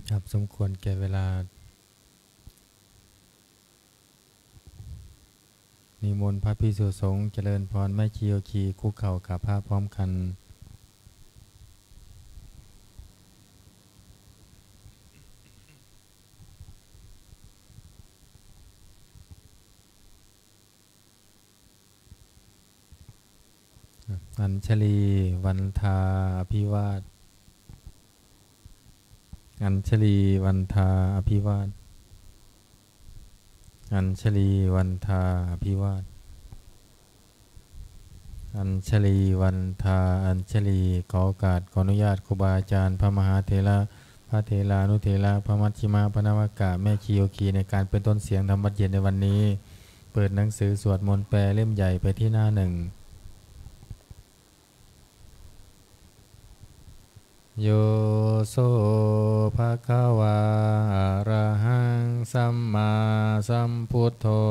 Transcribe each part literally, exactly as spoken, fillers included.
ครับ สมควรแก่เวลา นิมนต์พระภิกษุสงฆ์เจริญพร แม่ชีโยคีคุกเข่ากราบพระพร้อมกัน อัญชลีวันทาอภิวาท อัญชลีวันทาอภิวาท อัญชลีวันทาอภิวาท อัญชลีวันทา อัญชลี ขอโอกาส ขออนุญาตครูบาอาจารย์ พระมหาเถระ พระเถรานุเถระ พระมัชฌิมะ พระนวกะ แม่ชีโยคี ในการเป็นต้นเสียงธรรมวัตรเย็นในวันนี้ เปิดหนังสือสวดมนต์แปลเล่มใหญ่ไปที่หน้าหนึ่ง Yo so bhagavā arahaṃ sammāsambuddho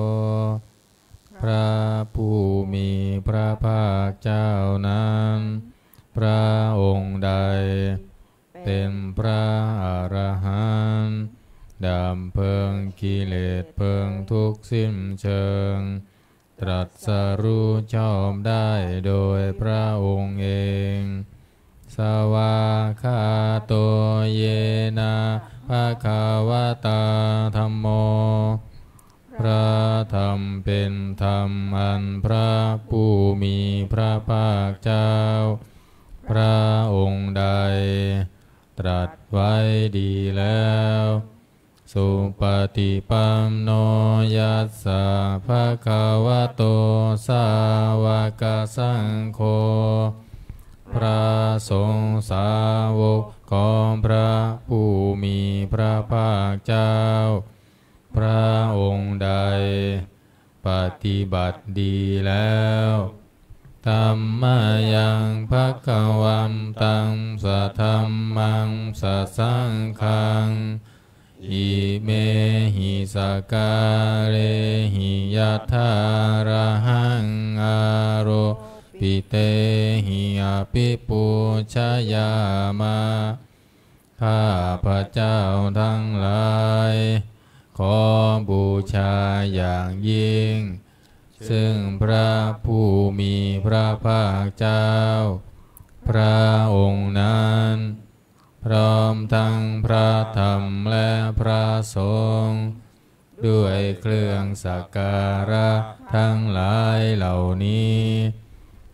พระผู้มีพระภาคเจ้านั้น พระองค์ใด เป็นพระอรหันต์ ดับเพลิงกิเลสเพลิงทุกข์สิ้นเชิง ตรัสรู้ชอบได้โดยพระองค์เอง Svākkhāto yena bhagavatā dhammo พระธรรมเป็นธรรมอันพระผู้มีพระภาคเจ้า พระองค์ใด ตรัสไว้ดีแล้ว Supaṭipanno yassa bhagavato sāvakasaṅgho พระสงฆ์สาวกของพระผู้มีพระภาคเจ้า พระองค์ใด ปฏิบัติดีแล้ว Dhammayaṃ bhagavantaṃ sadhammaṃ sasaṅghaṃ imehi sakkārehi yathārahaṃ āropitehi abhipūjayāma ข้าพเจ้าทั้งหลาย ขอบูชาอย่างยิ่ง ซึ่งพระผู้มีพระภาคเจ้า พระองค์นั้น พร้อมทั้งพระธรรมและพระสงฆ์ ด้วยเครื่องสักการะทั้งหลายเหล่านี้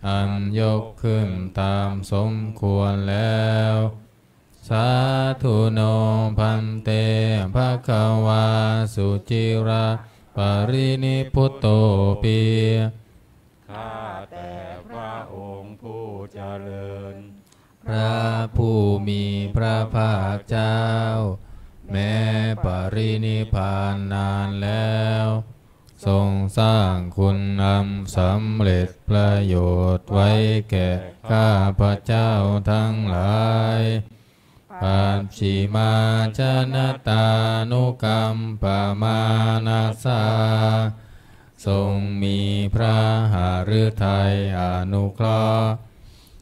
อันยกขึ้นตามสมควรแล้ว Sādhu no bhante bhagavā suciraparinibbutopi ข้าแต่พระองค์ผู้เจริญ พระผู้มีพระภาคเจ้า แม้ปรินิพพานนานแล้ว ทรงสร้างคุณอันสำเร็จประโยชน์ไว้แก่ข้าพเจ้าทั้งหลาย Pacchimā janatānukampamānasā ทรงมีพระหฤทัยอนุเคราะห์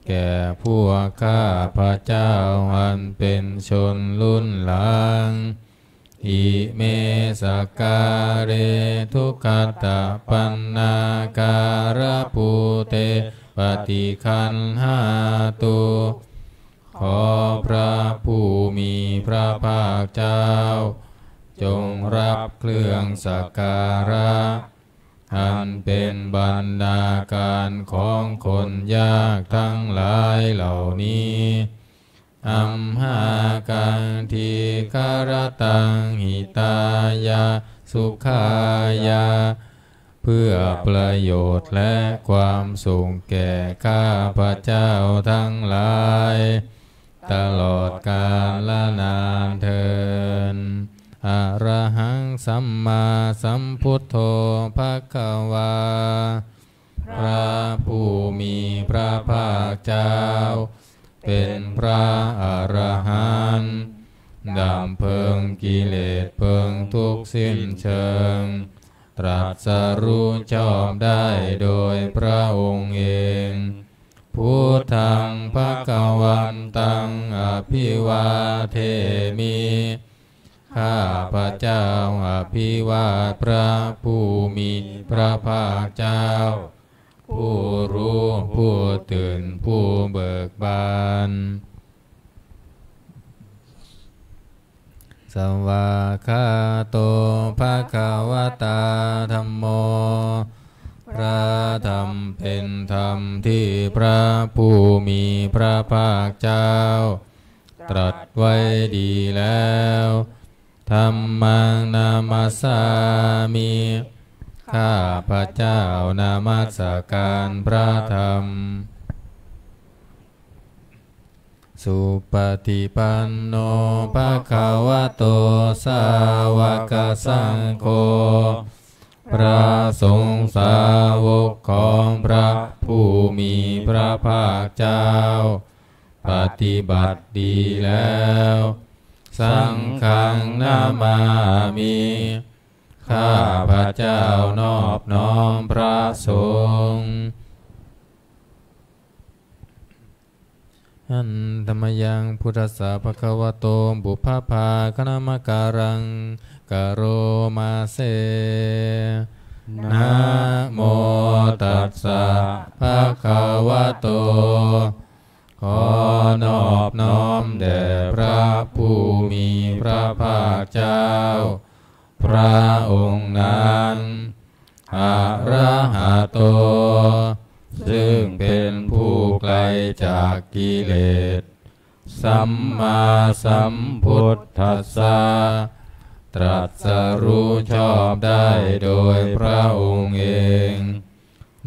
แก่พวกข้าพเจ้าอันเป็นชนรุ่นหลัง Ime sakkāre duggatapaṇṇākārabhūte paṭiggaṇhātu ขอพระผู้มีพระภาคเจ้า จงรับเครื่องสักการะ อันเป็นบรรณาการของคนยากทั้งหลายเหล่านี้ Amhākaṃ dīgharattaṃ hitāya sukhāya เพื่อประโยชน์และความสุขแก่ข้าพเจ้าทั้งหลาย ตลอดกาลนานเทอญ Arahaṃ sammāsambuddho bhagavā พระผู้มีพระภาคเจ้า เป็นพระอรหันต์ ดับเพลิงกิเลสเพลิงทุกข์สิ้นเชิง ตรัสรู้ชอบได้โดยพระองค์เอง Buddhaṃ bhagavantaṃ abhivādemi ข้าพเจ้าอภิวาทพระผู้มีพระภาคเจ้า ผู้รู้ผู้ตื่นผู้เบิกบาน Svākkhāto bhagavatā dhammo. พระธรรมเป็นธรรมที่พระผู้มีพระภาคเจ้า ตรัสไว้ดีแล้ว Dhammaṃ namassāmi. ข้าพเจ้านมัสการพระธรรม Supaṭipanno bhagavato sāvakasaṅgho. พระสงฆ์สาวกของพระผู้มีพระภาคเจ้า ปฏิบัติดีแล้ว Saṅghaṃ namāmi. ข้าพเจ้านอบน้อมพระสงฆ์ Handa mayaṃ buddhassa bhagavato pubbabhāganamakāraṃ karoma se. Namo tassa bhagavato. ขอนอบน้อมแด่พระผู้มีพระภาคเจ้า พระองค์นั้น Arahato ซึ่งเป็นผู้ไกลจากกิเลส Sammāsambuddhassa ตรัสรู้ชอบได้โดยพระองค์เอง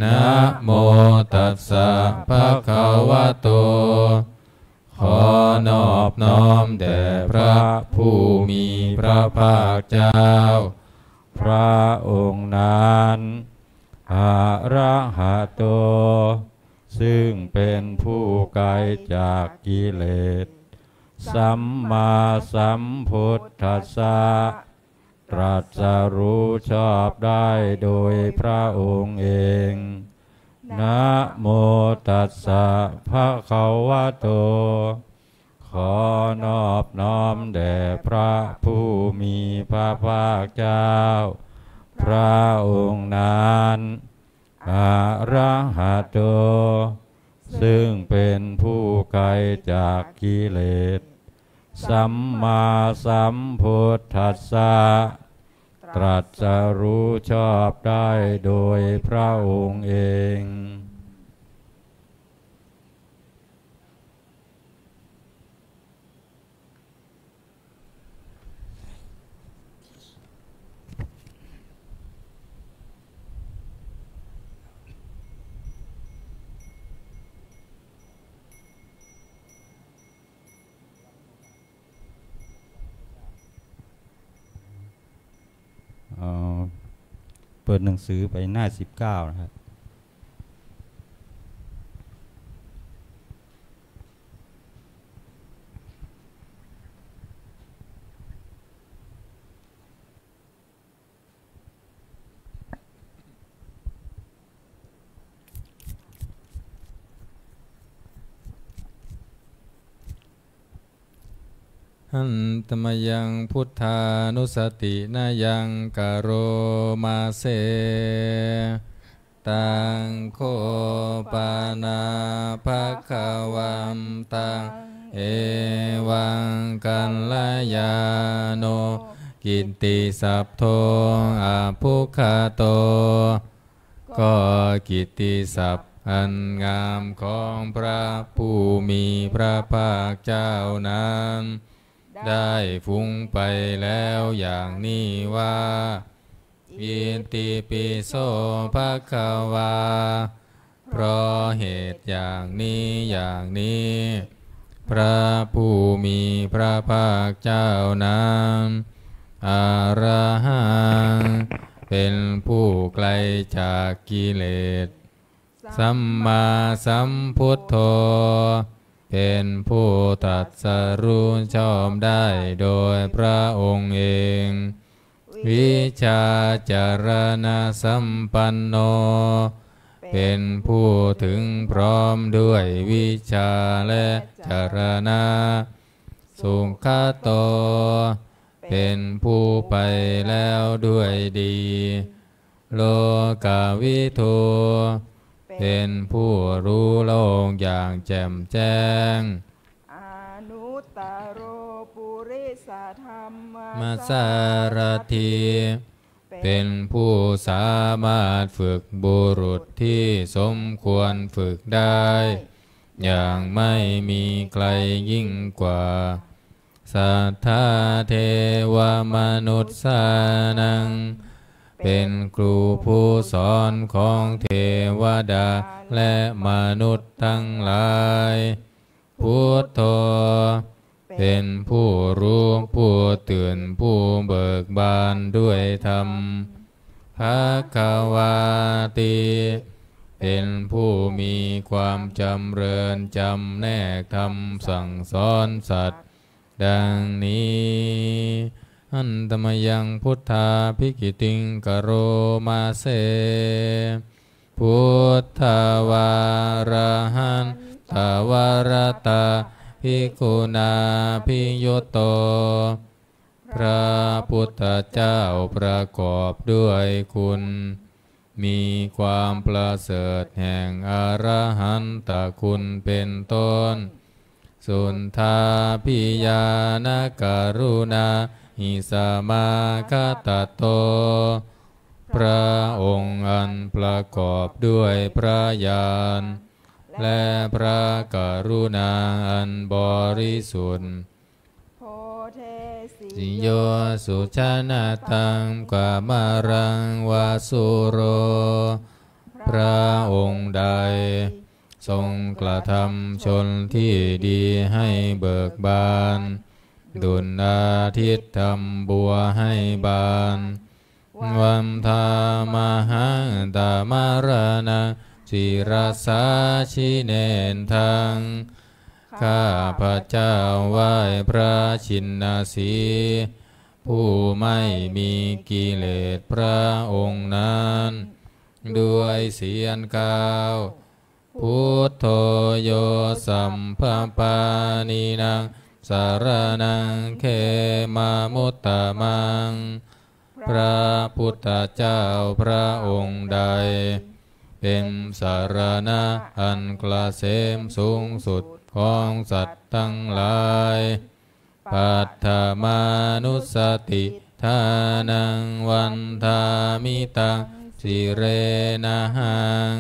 Namo tassa bhagavato. ขอนอบน้อมแด่พระผู้มีพระภาคเจ้า พระองค์นั้น Arahato ซึ่งเป็นผู้ไกลจากกิเลส Sammāsambuddhassa ตรัสรู้ชอบได้โดยพระองค์เอง Namo tassa bhagavato. ขอนอบน้อมแด่พระผู้มีพระภาคเจ้า พระองค์นั้น Arahato ซึ่งเป็นผู้ไกลจากกิเลส Sammāsambuddhassa ตรัสรู้ชอบได้โดยพระองค์เอง เอ่อ เปิดหนังสือไปหน้าสิบเก้านะครับ Handa mayaṃ buddhānussatinayaṃ karoma se. Taṃ kho pana bhagavantaṃ evaṃ kalyāṇo kittisaddo abbhuggato. ก็กิตติศัพท์อันงามของพระผู้มีพระภาคเจ้านั้น ได้ฟุ้งไปแล้วอย่างนี้ว่า Itipi so bhagavā. เพราะเหตุอย่างนี้อย่างนี้ พระผู้มีพระภาคเจ้านั้น Arahaṃ เป็นผู้ไกลจากกิเลส Sammāsambuddho เป็นผู้ตรัสรู้ชอบได้โดยพระองค์เอง Vijjācaraṇasampanno เป็นผู้ถึงพร้อมด้วยวิชชาและจรณะ Sugato เป็นผู้ไปแล้วด้วยดี โลกวิทู เป็นผู้รู้โลกอย่างแจ่มแจ้ง anuttaro purisadamma มาสารถี เป็นผู้สามารถฝึกบุรุษที่สมควรฝึกได้ อย่างไม่มีใครยิ่งกว่า satthā devamanussānaṃ เป็นครูผู้สอนของเทวดาและมนุษย์ทั้งหลาย Buddho เป็นผู้รู้ผู้ตื่นผู้เบิกบานด้วยธรรม Bhagavāti เป็นผู้มีความจำเริญจำแนกธรรมสั่งสอนสัตว์ ดังนี้ Handa mayaṃ buddhābhigītiṃ karoma se. Buddhavārahantavarattabhigūnābhiyutto พระพุทธเจ้าประกอบด้วยคุณ มีความประเสริฐแห่งอรหันตคุณเป็นต้น Suddhābhiñāṇakarūṇāhi samāgatatto พระองค์อันประกอบด้วยพระญาณ และพระกรุณาอันบริสุทธิ์ Bodhesi yo sujanataṃ kamalaṃ va suro พระองค์ใด ทรงกระทำชนที่ดีให้เบิกบาน ดุจอาทิตย์ทำบัวให้บาน Vandāmahaṃ tamaraṇaṃ sirasā jinendaṃ ข้าพเจ้าไหว้พระชินสีห์ ผู้ไม่มีกิเลสพระองค์นั้น ด้วยเสียงกล่าว Buddho yo sabbapāṇīnaṃ saraṇaṃ khemamuttamaṃ พระพุทธเจ้าพระองค์ใด เป็นสรณะอันเกษมสูงสุดของสัตว์ทั้งหลาย Paṭhamānussatiṭṭhānaṃ vandāmi taṃ sirenahaṃ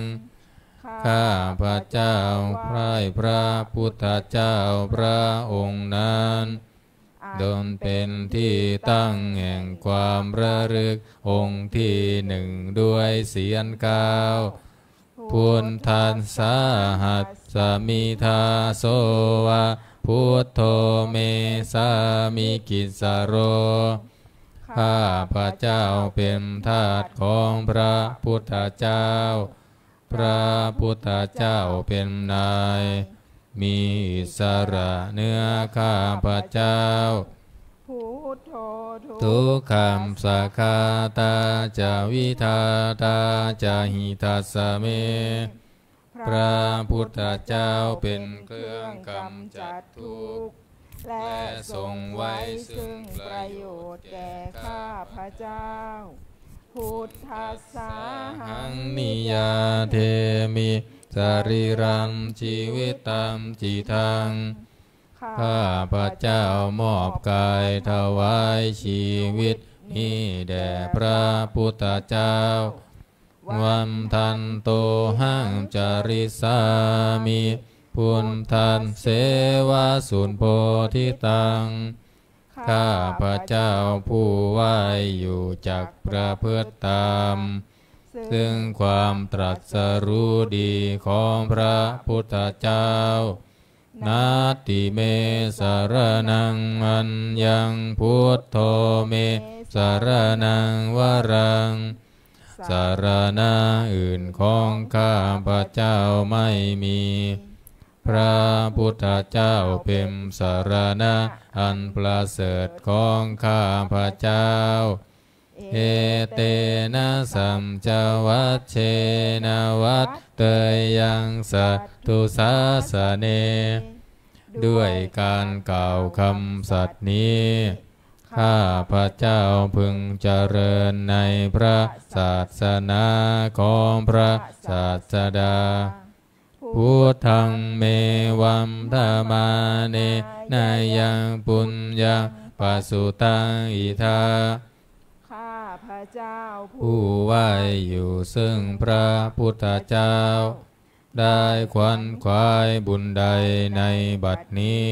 ข้าพเจ้าไหว้พระพุทธเจ้าพระองค์นั้น จนเป็นที่ตั้งแห่งความระลึกองค์ที่หนึ่งด้วยเสียงกล่าว Buddhassāhasmi dāso va buddho me sāmikissaro ข้าพเจ้าเป็นทาสของพระพุทธเจ้า พระพุทธเจ้าเป็นนาย มีอิสระเหนือข้าพเจ้า Buddho dukkhassa ghātā ca vidhātā ca hitassa me พระพุทธเจ้าเป็นเครื่องกำจัดทุกข์ และทรงไว้ซึ่งประโยชน์แก่ข้าพเจ้า Buddhassāhaṃ niyyādemi sarīrañjīvitañcidaṃ ข้าพเจ้ามอบกายถวายชีวิตนี้แด่พระพุทธเจ้า Vandantohaṃ carissāmi buddhasseva suhuṭṭhitaṃ ข้าพเจ้าผู้ไหว้อยู่จักประพฤติตาม ซึ่งความตรัสรู้ดีของพระพุทธเจ้า Natthi me saraṇaṃ aññaṃ buddho me saraṇaṃ varaṃ สรณะอื่นของข้าพเจ้าไม่มี พระพุทธเจ้าเป็นสรณะอันประเสริฐของข้าพเจ้า Etena saccavajjena vaḍḍheyyaṃ satthu sāsane ด้วยการกล่าวคำสัตย์นี้ ข้าพเจ้าพึงเจริญในพระศาสนาของพระศาสดา Buddhaṃ me vandamānena yaṃ puññaṃ pasutaṃ idha. ข้าพเจ้าผู้ ผู้ไหว้อยู่ซึ่งพระพุทธเจ้า ได้ขวนขวายบุญใดในบัดนี้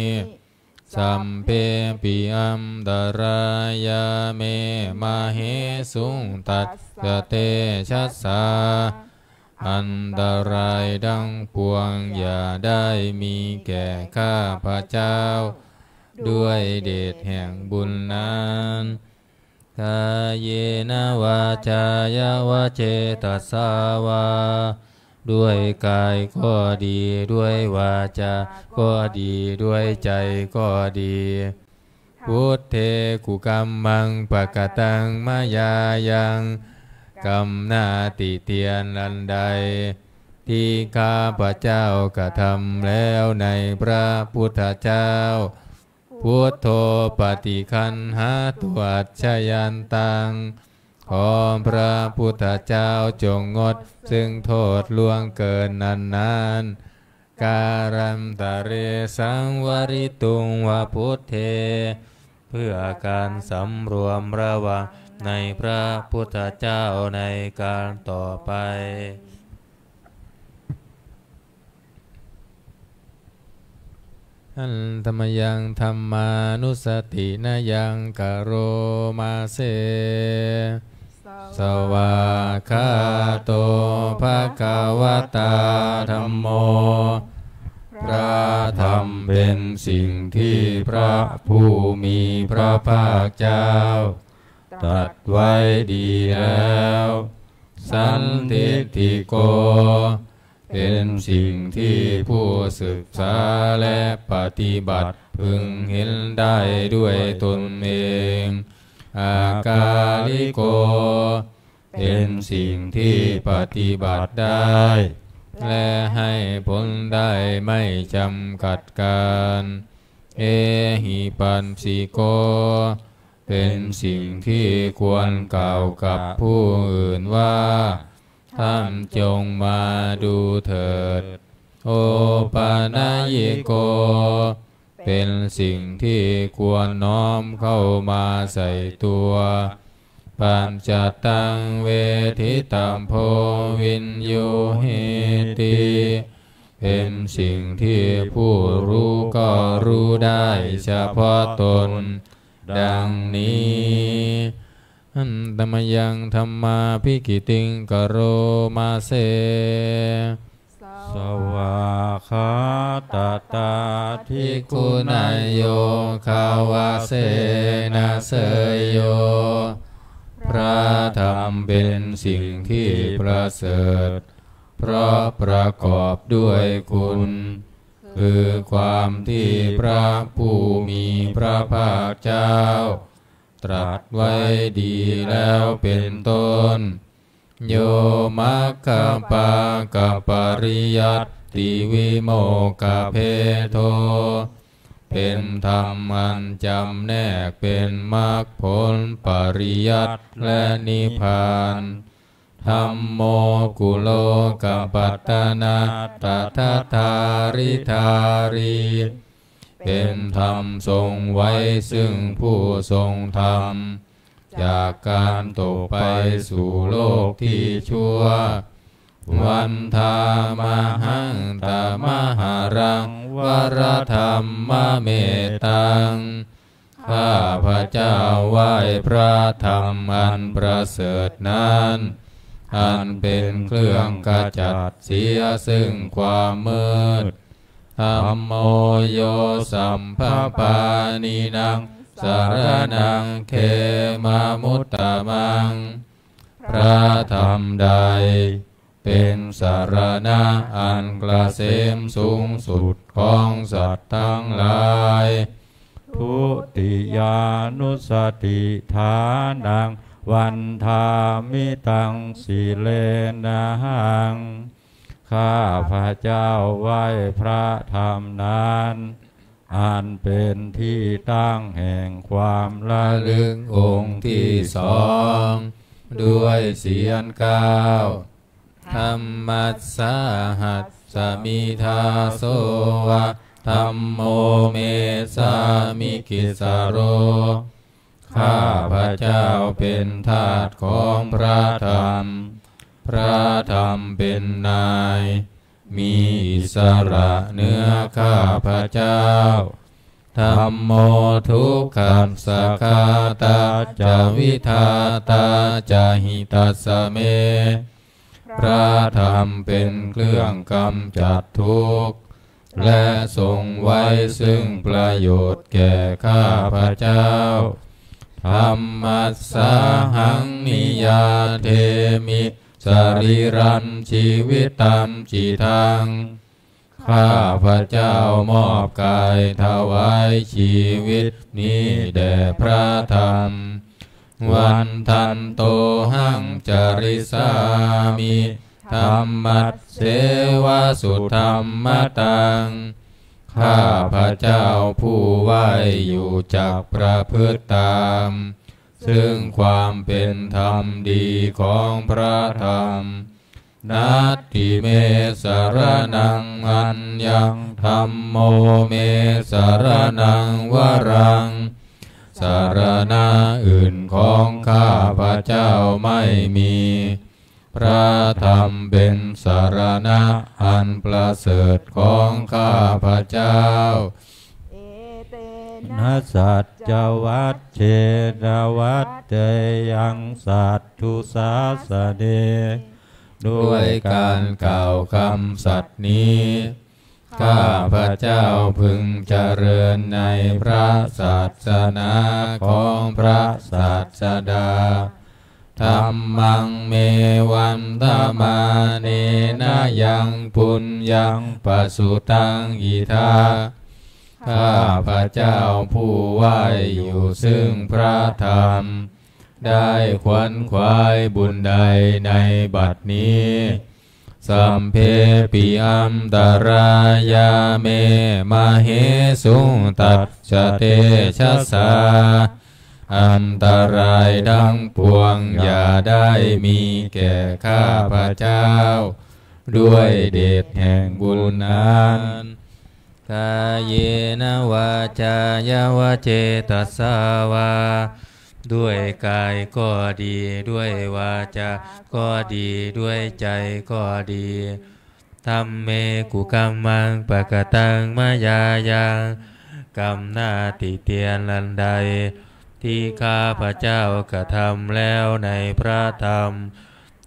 Sabbepi antarāyā me māhesuṃ tassa tejasā. อันตรายทั้งปวงอย่าได้มีแก่ข้าพเจ้า ด้วยเดชแห่งบุญนั้น Kāyena vācāya va cetasā vā ด้วยกายก็ดี ด้วยวาจาก็ดี ด้วยใจก็ดี Buddhe kukammaṃ pakataṃ mayā yaṃ กรรมหน้าติเตียนอันใด ที่ข้าพเจ้ากระทำแล้วในพระพุทธเจ้า Buddho paṭiggaṇhātu accayantaṃ ขอพระพุทธเจ้าจงงดซึ่งโทษล่วงเกินนั้นๆ Kālantare saṃvarituṃ va buddhe เพื่อการสำรวมระวังในพระพุทธเจ้าในการต่อไป Handa mayaṃ dhammānussatinayaṃ karoma se. Svākkhāto bhagavatā dhammo พระธรรมเป็นสิ่งที่พระผู้มีพระภาคเจ้า ตรัสไว้ดีแล้ว Sandiṭṭhiko เป็นสิ่งที่ผู้ศึกษาและปฏิบัติพึงเห็นได้ด้วยตนเอง Akāliko เป็นสิ่งที่ปฏิบัติได้ และให้ผลได้ไม่จำกัดกาล Ehipassiko เป็นสิ่งที่ควรกล่าวกับผู้อื่นว่า ท่านจงมาดูเถิด Opanayiko เป็นสิ่งที่ควรน้อมเข้ามาใส่ตัว Paccattaṃ veditabbo viññūhīti เป็นสิ่งที่ผู้รู้ก็รู้ได้เฉพาะตน ดังนี้ Handa mayaṃ dhammābhigītiṃ karoma se. Svākkhātatādiguṇayogavasena seyyo พระธรรมเป็นสิ่งที่ประเสริฐ เพราะประกอบด้วยคุณ คือความที่พระผู้มีพระภาคเจ้า ตรัสไว้ดีแล้วเป็นต้น Yo maggapākapariyattibhimokkhabhedo เป็นธรรมอันจำแนกเป็นมรรคผลปริยัติและนิพพาน Dhammo kulokapattanā tadadhāridhārī เป็นธรรมทรงไว้ซึ่งผู้ทรงธรรม จากการตกไปสู่โลกที่ชั่ว Vandāmahaṃ tamaharaṃ varadhammametaṃ ข้าพเจ้าไหว้พระธรรมอันประเสริฐนั้น อันเป็นเครื่องขจัดเสียซึ่งความมืด Dhammo yo sabbapāṇīnaṃ saraṇaṃ khemamuttamaṃ พระธรรมใด เป็นสรณะอันเกษมสูงสุดของสัตว์ทั้งหลาย Dutiyānussatiṭṭhānaṃ vandāmi taṃ sirenahaṃ ข้าพเจ้าไหว้พระธรรมนั้น อันเป็นที่ตั้งแห่งความระลึกองค์ที่สอง ด้วยเสียงเก้า Dhammassāhasmi dāso va, dhammo me sāmikissaro. ข้าพเจ้าเป็นทาสของพระธรรม พระธรรมเป็นนาย มีอิสระเหนือข้าพเจ้า Dhammo dukkhassa ghātā ca vidhātā ca hitassa me. พระธรรมเป็นเครื่องกำจัดทุกข์ และทรงไว้ซึ่งประโยชน์แก่ข้าพเจ้า Dhammassāhaṃ niyyādemi sarīrañjīvitañcidaṃ. ข้าพเจ้ามอบกายถวายชีวิตนี้แด่พระธรรม Vandantohaṃ carissāmi dhammasseva sudhammataṃ. ข้าพเจ้าผู้ไหว้อยู่จักประพฤติตาม ซึ่งความเป็นธรรมดีของพระธรรม Natthi me saraṇaṃ aññaṃ, dhammo me saraṇaṃ varaṃ. สรณะอื่นของข้าพเจ้าไม่มี พระธรรมเป็นสรณะอันประเสริฐของข้าพเจ้า Etena saccavajjena vaḍḍheyyaṃ satthu sāsane. ด้วยการกล่าวคำสัตย์นี้ ข้าพเจ้าพึงเจริญในพระศาสนาของพระศาสดา Dhammaṃ me vandamānena yaṃ puññaṃ pasutaṃ idha. ข้าพเจ้าผู้ไหว้อยู่ซึ่งพระธรรม ได้ขวนขวายบุญใดในบัดนี้ Sabbepi antarāyā me māhesuṃ tassa tejasā. อันตรายทั้งปวงอย่าได้มีแก่ข้าพเจ้า ด้วยเดชแห่งบุญนั้น Kāyena vācāya va cetasā vā. ด้วยกายก็ดี ด้วยวาจาก็ดี ด้วยใจก็ดี Dhamme kukammaṃ pakataṃ mayā yaṃ. กรรมหน้าติเตียนอันใด ที่ข้าพเจ้ากระทำแล้วในพระธรรม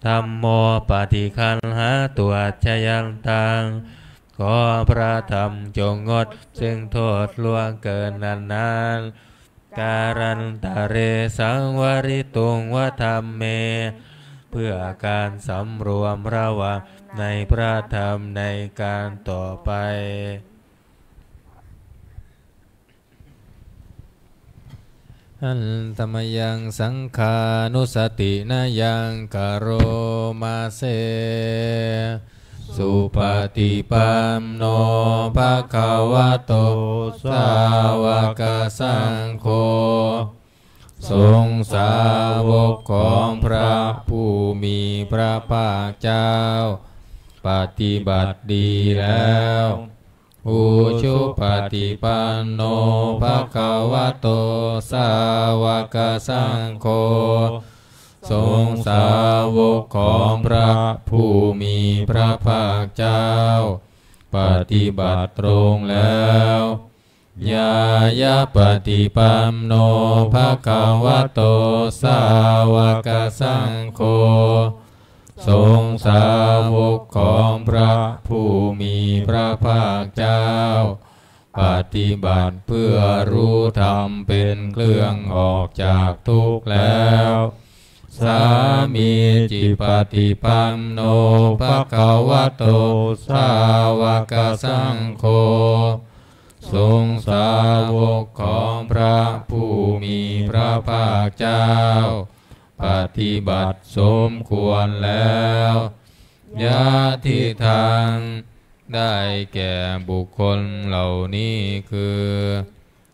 Dhammo paṭiggaṇhatu accayantaṃ. ขอพระธรรมจงงดซึ่งโทษล่วงเกินนั้นๆ Kālantare saṃvarituṃ va dhamme. เพื่อการสำรวมระวังในพระธรรมในการต่อไป Handa mayaṃ saṅghānussatinayaṃ karoma se. Supaṭipanno bhagavato sāvakasaṅgho. สงฆ์สาวกของพระผู้มีพระภาคเจ้า ปฏิบัติดีแล้ว Ujupaṭipanno bhagavato sāvakasaṅgho. สงฆ์สาวกของพระผู้มีพระภาคเจ้า ปฏิบัติตรงแล้ว Ñāyapaṭipanno bhagavato sāvakasaṅgho. สงฆ์สาวกของพระผู้มีพระภาคเจ้า ปฏิบัติเพื่อรู้ธรรมเป็นเครื่องออกจากทุกข์แล้ว Sāmīcipaṭipanno bhagavato sāvakasaṅgho. สงฆ์สาวกของพระผู้มีพระภาคเจ้า ปฏิบัติสมควรแล้ว Yadidaṃ ได้แก่บุคคลเหล่านี้คือ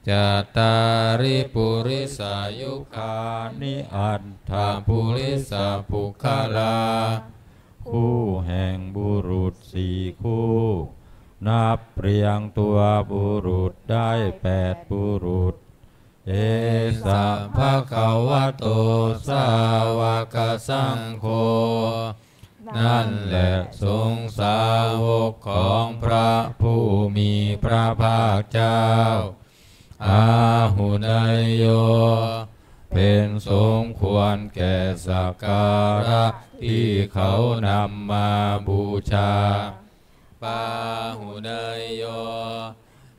cattāri purisayugāni aṭṭha purisapuggalā คู่แห่งบุรุษสี่คู่ นับเรียงตัวบุรุษได้แปดบุรุษ esa bhagavato sāvakasaṅgho นั่นแหละสงฆ์สาวกของพระผู้มีพระภาคเจ้า āhuneyyo เป็นสมควรแก่สักการะที่เขานำมาบูชา pāhuneyyo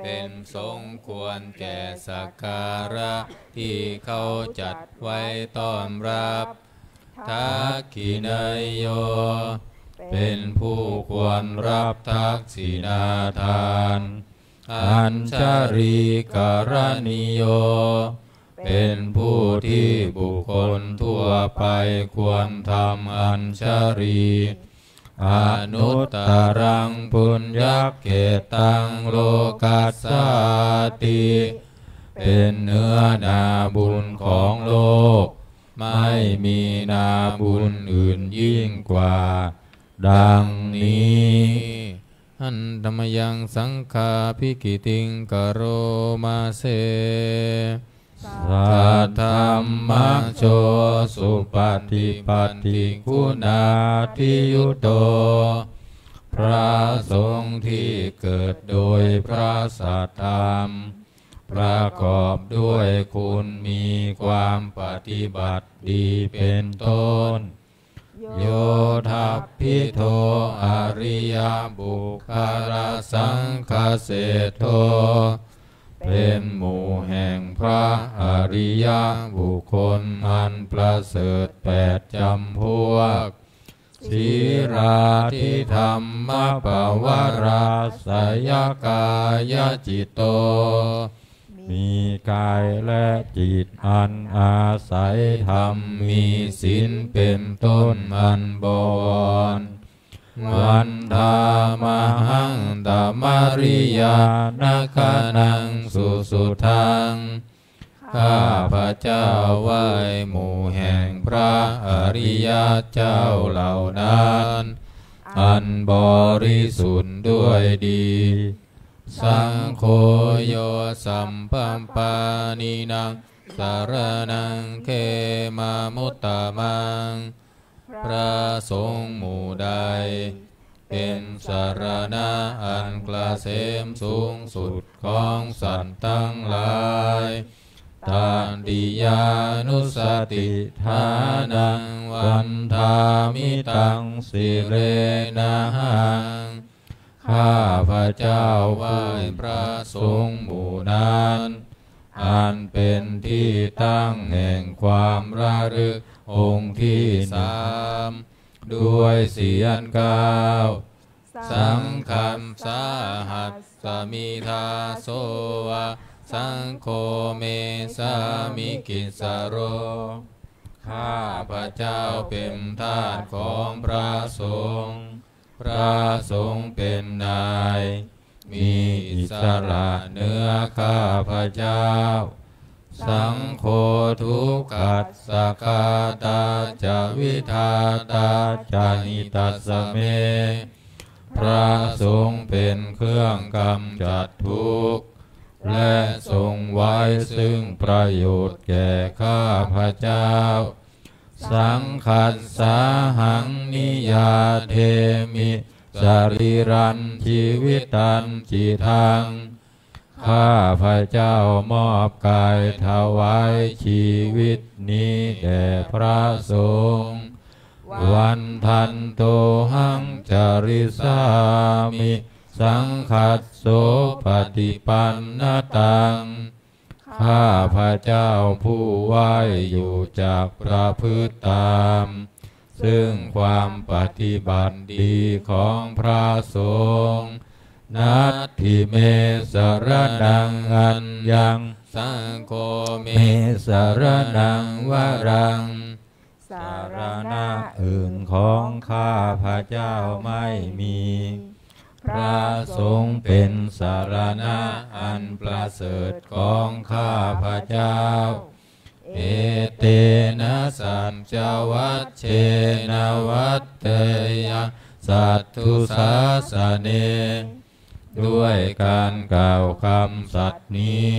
เป็นสมควรแก่สักการะที่เขาจัดไว้ต้อนรับ dakkhiṇeyyo เป็นผู้ควรรับทักษิณาทาน añjalikaraṇīyo เป็นผู้ที่บุคคลทั่วไปควรทำอัญชลี anuttaraṃ puññakkhettaṃ lokassāti เป็นเนื้อนาบุญของโลก ไม่มีนาบุญอื่นยิ่งกว่า ดังนี้ handa mayaṃ saṅghābhigītiṃ karoma se. Saddhammajo supaṭipattiguṇādiyutto พระสงฆ์ที่เกิดโดยพระสัทธรรม ประกอบด้วยคุณมีความปฏิบัติดีเป็นต้น yo dabbidho ariyapuggalasaṅghaseṭṭho เป็นหมู่แห่งพระอริยบุคคลอันประเสริฐแปดจำพวก sīlādidhammapavarāsayakāyacitto มีกายและจิตอันอาศัยธรรม มีศีลเป็นต้นอันบวร vandāmahaṃ tamariyānagaṇaṃ susuddhaṃ ข้าพเจ้าไหว้หมู่แห่งพระอริยเจ้าเหล่านั้น อันบริสุทธิ์ด้วยดี saṅgho yo sabbapāṇīnaṃ saraṇaṃ khemamuttamaṃ พระสงฆ์หมู่ใด เป็นสรณะอันเกษมสูงสุดของสัตว์ทั้งหลาย tatiyānussatiṭṭhānaṃ vandāmi taṃ sirenahaṃ ข้าพเจ้าไหว้พระสงฆ์หมู่นั้น อันเป็นที่ตั้งแห่งความระลึกองค์ที่สาม ด้วยเสียงกล้าว saṅghassāhasmi dāso va saṅgho me sāmikissaro ข้าพเจ้าเป็นทาสของพระสงฆ์ พระสงฆ์เป็นนาย มีอิสระเหนือข้าพเจ้า saṅgho dukkhassa ghātā ca vidhātā ca hitassa me พระสงฆ์เป็นเครื่องกำจัดทุกข์ และทรงไว้ซึ่งประโยชน์แก่ข้าพเจ้า saṅghassāhaṃ niyyādemi sarīrañjīvitañcidaṃ ข้าพเจ้ามอบกายถวายชีวิตนี้แด่พระสงฆ์ vandantohaṃ carissāmi saṅghassopaṭipannataṃ ข้าพเจ้าผู้ไหว้อยู่จักประพฤติตาม ซึ่งความปฏิบัติดีของพระสงฆ์ natthi me saraṇaṃ aññaṃ saṅgho me saraṇaṃ varaṃ สรณะอื่นของข้าพเจ้าไม่มี พระสงฆ์เป็นสรณะอันประเสริฐของข้าพเจ้า Etena saccavajjena vaḍḍheyyaṃ satthu sāsane. ด้วยการกล่าวคำสัตย์นี้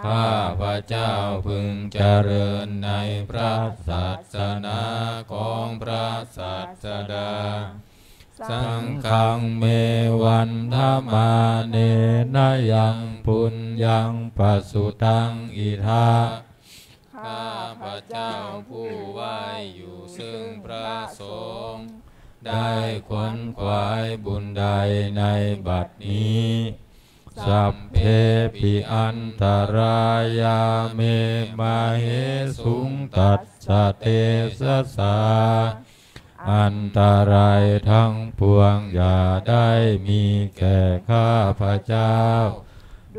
ข้าพเจ้าพึงเจริญในพระศาสนาของพระศาสดา Saṅghaṃ me vandamānena yaṃ puññaṃ pasutaṃ idha. ข้าพเจ้าผู้ไหว้อยู่ซึ่งพระสงฆ์ ได้ขวนขวายบุญใดในบัดนี้ Sabbepi antarāyā me māhesuṃ tassa tejasā. อันตรายทั้งปวงอย่าได้มีแก่ข้าพเจ้า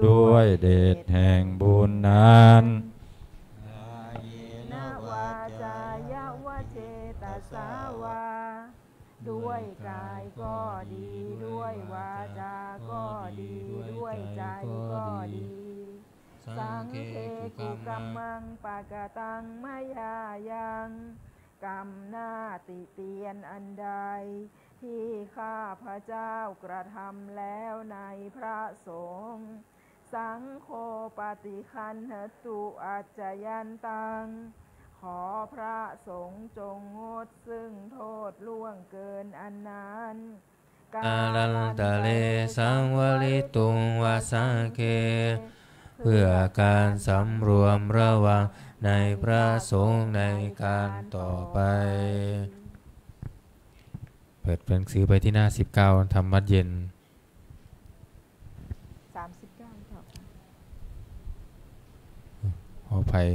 ด้วยเดชแห่งบุญนั้น Kāyena vācāya va cetasā vā. ด้วยกายก็ดี ด้วยวาจาก็ดี ด้วยใจก็ดี Saṅghe kukammaṃ pakataṃ mayā yaṃ. กรรมหน้าติเตียนอันใด ที่ข้าพเจ้ากระทำแล้วในพระสงฆ์ Saṅgho paṭiggaṇhatu accayantaṃ. ขอพระสงฆ์จงงดซึ่งโทษล่วงเกินอันนั้น Kālantare saṃvarituṃ va saṅghe. เพื่อการสำรวมระวังในพระสงฆ์ในการต่อไป เปิดหนังสือไปที่หน้าสิบเก้า ธรรมวัตรเย็น สามสิบเก้า ต่อไป ขออภัย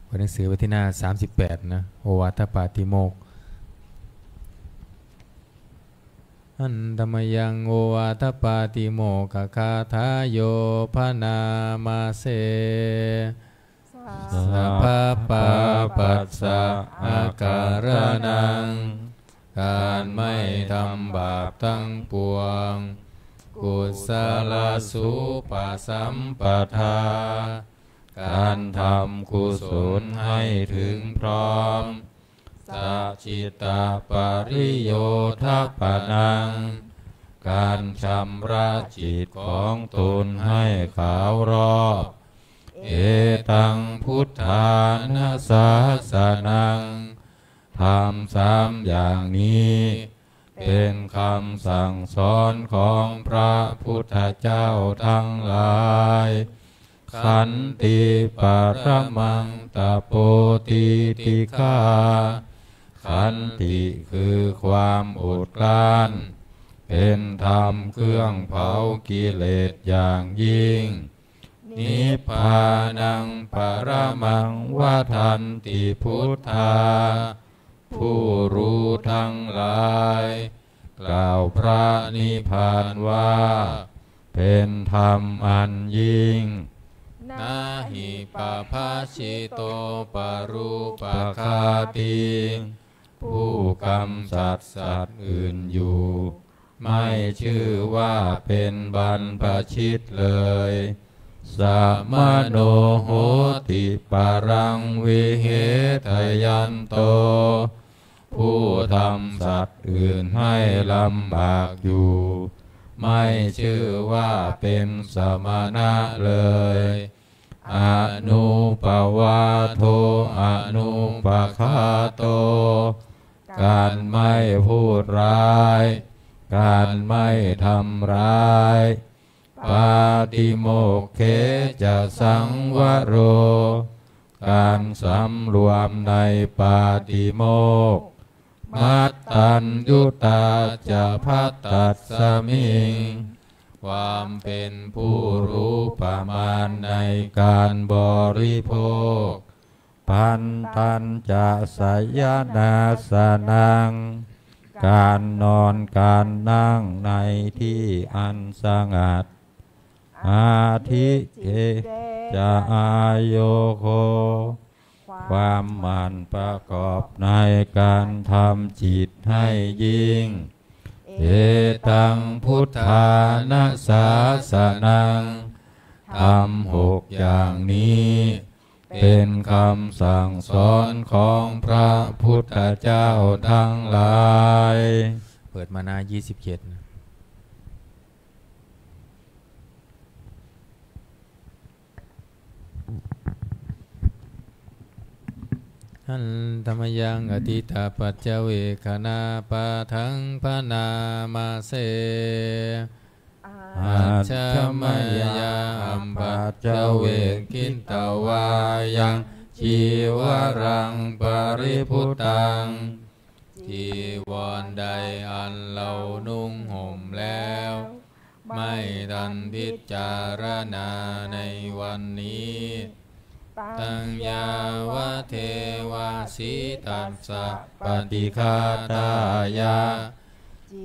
เปิดหนังสือไปที่หน้าสามสิบแปด นะ โอวาทปาติโมกข์ Handa mayaṃ ovādapātimokkhagāthāyo bhaṇāma se. Sabbapāpassa akaraṇaṃ. การไม่ทำบาปทั้งปวง Kusalasupasampadā. การทำกุศลให้ถึงพร้อม Sacittapariyodhapanaṃ. การชำระจิตของตนให้ขาวรอบ Etaṃ buddhāna sāsanaṃ. ธรรมสามอย่างนี้ เป็นคำสั่งสอนของพระพุทธเจ้าทั้งหลาย Khanti paramaṃ tapo titikkhā. ขันติคือความอดกลั้น เป็นธรรมเครื่องเผากิเลสอย่างยิ่ง Nibbānaṃ paramaṃ vadanti buddhā. ผู้รู้ทั้งหลาย กล่าวพระนิพพานว่า เป็นธรรมอันยิ่ง Na hi pabhāsito parūpaghātī. ผู้กำจัดสัตว์อื่นอยู่ ไม่ชื่อว่าเป็นบรรพชิตเลย Samano hoti paraṃ vihetayanto. ผู้ทำสัตว์อื่นให้ลำบากอยู่ ไม่ชื่อว่าเป็นสมณะเลย Anūpavādo anūpaghāto. การไม่พูดร้าย การไม่ทำร้าย Pātimokkhena ca saṃvaro. การสำรวมในปาติโมกข์ Mattaññutā ca bhattasmiṃ. ความเป็นผู้รู้ประมาณในการบริโภค Bhantañca sayanāsanaṃ. การนอนการนั่งในที่อันสงัด Adhicce ca āyogo. ความหมั่นประกอบในการทำจิตให้ยิ่ง Etaṃ buddhāna sāsanaṃ ธรรมหกอย่างนี้ เป็นคำสั่งสอนของพระพุทธเจ้าทั้งหลาย เปิดมาหน้า ยี่สิบเจ็ด นะ Handa mayaṃ atītapaccavekkhaṇapāṭhaṃ bhaṇāma se. Ajja mayā apaccavekkhitvā yaṃ cīvaraṃ paribhuttaṃ. จีวรใดอันเรานุ่งห่มแล้ว ไม่ทันพิจารณาในวันนี้ Taṃ yāvadeva sītassa paṭighātāya.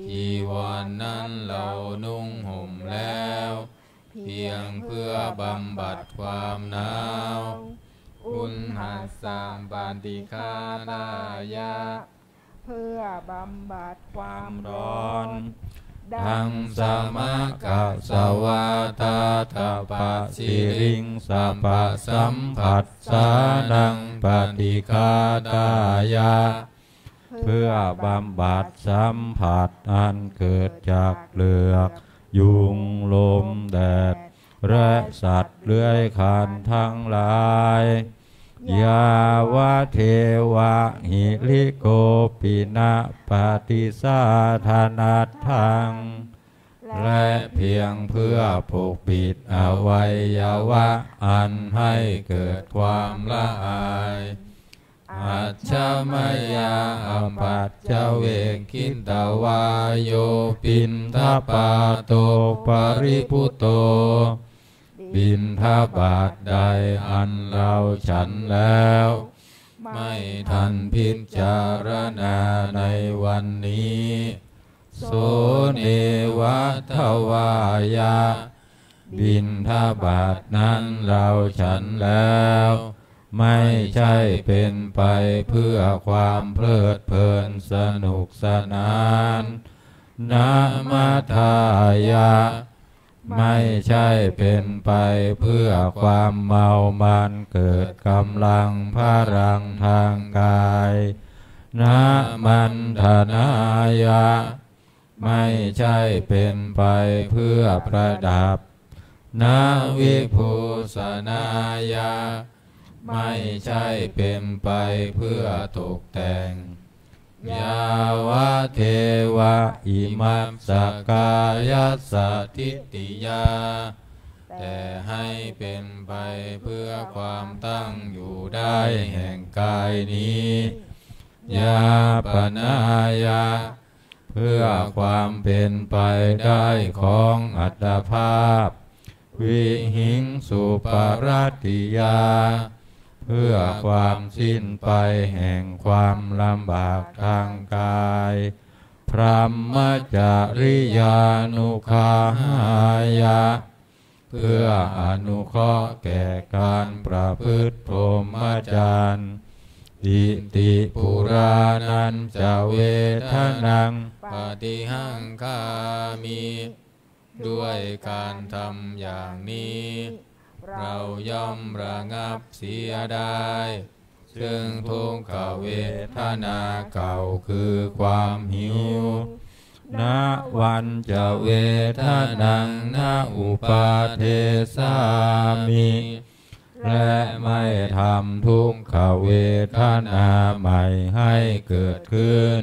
จีวรนั้นเรานุ่งห่มแล้ว เพียงเพื่อบำบัดความหนาว Uṇhassa paṭighātāya. เพื่อบำบัดความร้อน Daṃsamakasavātātapasiddhiṃ sapasamphassānaṃ paṭighātāya. เพื่อบำบัดสัมผัสอันเกิดจากเหลือก ยุง ลม แดด และสัตว์เลื้อยคลานทั้งหลาย Yāvadeva hirikopinapaṭisādanatthaṃ. และเพียงเพื่อปกปิดอวัยวะอันให้เกิดความละอาย Ajja mayā apaccavekkhitvā yo piṇḍapāto paribhutto. บิณฑบาตใดอันเราฉันแล้ว ไม่ทันพิจารณาในวันนี้ So neva davāya. บิณฑบาตนั้นเราฉันแล้ว ไม่ใช่เป็นไปเพื่อความเพลิดเพลินสนุกสนาน Namadāya. ไม่ใช่เป็นไปเพื่อความเมามันเกิดกำลังพลังทางกาย Namandanāya. ไม่ใช่เป็นไปเพื่อประดับ Navibhūsanāya. ไม่ใช่เป็นไปเพื่อตกแต่ง Yāvadeva imassa kāyassa ṭhitiyā. แต่ให้เป็นไปเพื่อความตั้งอยู่ได้แห่งกายนี้ Yāpanāya. เพื่อความเป็นไปได้ของอัตภาพ Vihiṃsuparatiyā. เพื่อความสิ้นไปแห่งความลำบากทางกาย Brahmacariyānuggahāya. เพื่ออนุเคราะห์แก่การประพฤติพรหมจรรย์ Iti purāṇañca vedanaṃ paṭihaṅkhāmi. ด้วยการทำอย่างนี้ เราย่อมระงับเสียได้ ซึ่งทุกขเวทนาเก่าคือความหิว Navañca vedanaṃ na uppādessāmi. และไม่ทำทุกขเวทนาใหม่ให้เกิดขึ้น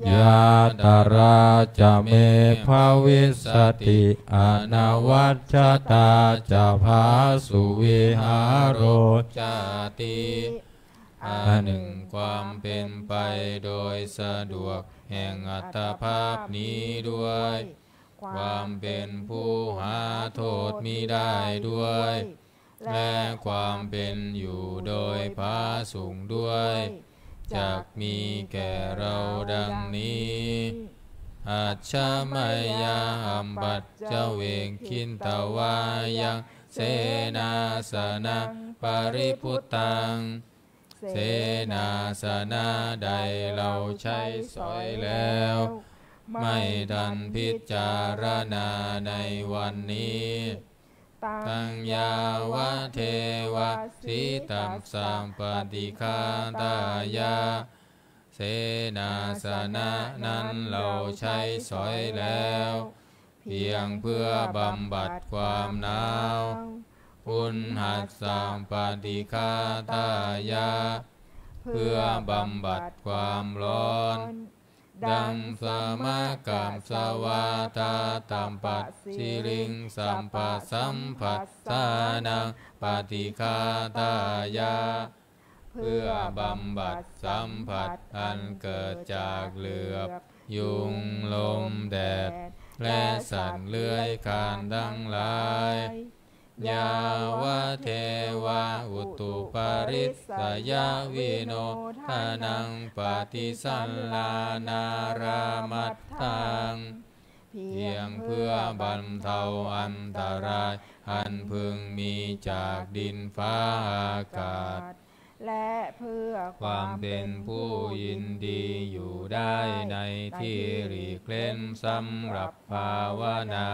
Yātrā ca me bhavissati anavajjatā ca phāsuvihāro cāti. อันหนึ่งความเป็นไปโดยสะดวกแห่งอัตภาพนี้ด้วย ความเป็นผู้หาโทษมิได้ด้วย และความเป็นอยู่โดยผาสุกด้วย จักมีแก่เราดังนี้ Ajja mayā apaccavekkhitvā yaṃ senāsanaṃ paribhuttaṃ. เสนาสนะใดเราใช้สอยแล้ว ไม่ทันพิจารณาในวันนี้ taṃ yāvadeva sītassapaṭighātāya, เสนาสนะนั้นเราใช้สอยแล้ว เพียงเพื่อบำบัดความหนาว uṇhassapaṭighātāya เพื่อบำบัดความร้อน daṃsamakasavātātapasiriṃsapasamphassānaṃ paṭighātāya เพื่อบำบัดสัมผัสอันเกิดจากเหลือบ ยุง ลม แดด และสัตว์เลื้อยคลานทั้งหลาย yāvadeva utuparissayavinodanaṃ paṭisallānārāmatthaṃ เพียงเพื่อบรรเทาอันตรายอันพึงมีจากดินฟ้าอากาศ และเพื่อความเป็นผู้ยินดีอยู่ได้ในที่หลีกเล้นสำหรับภาวนา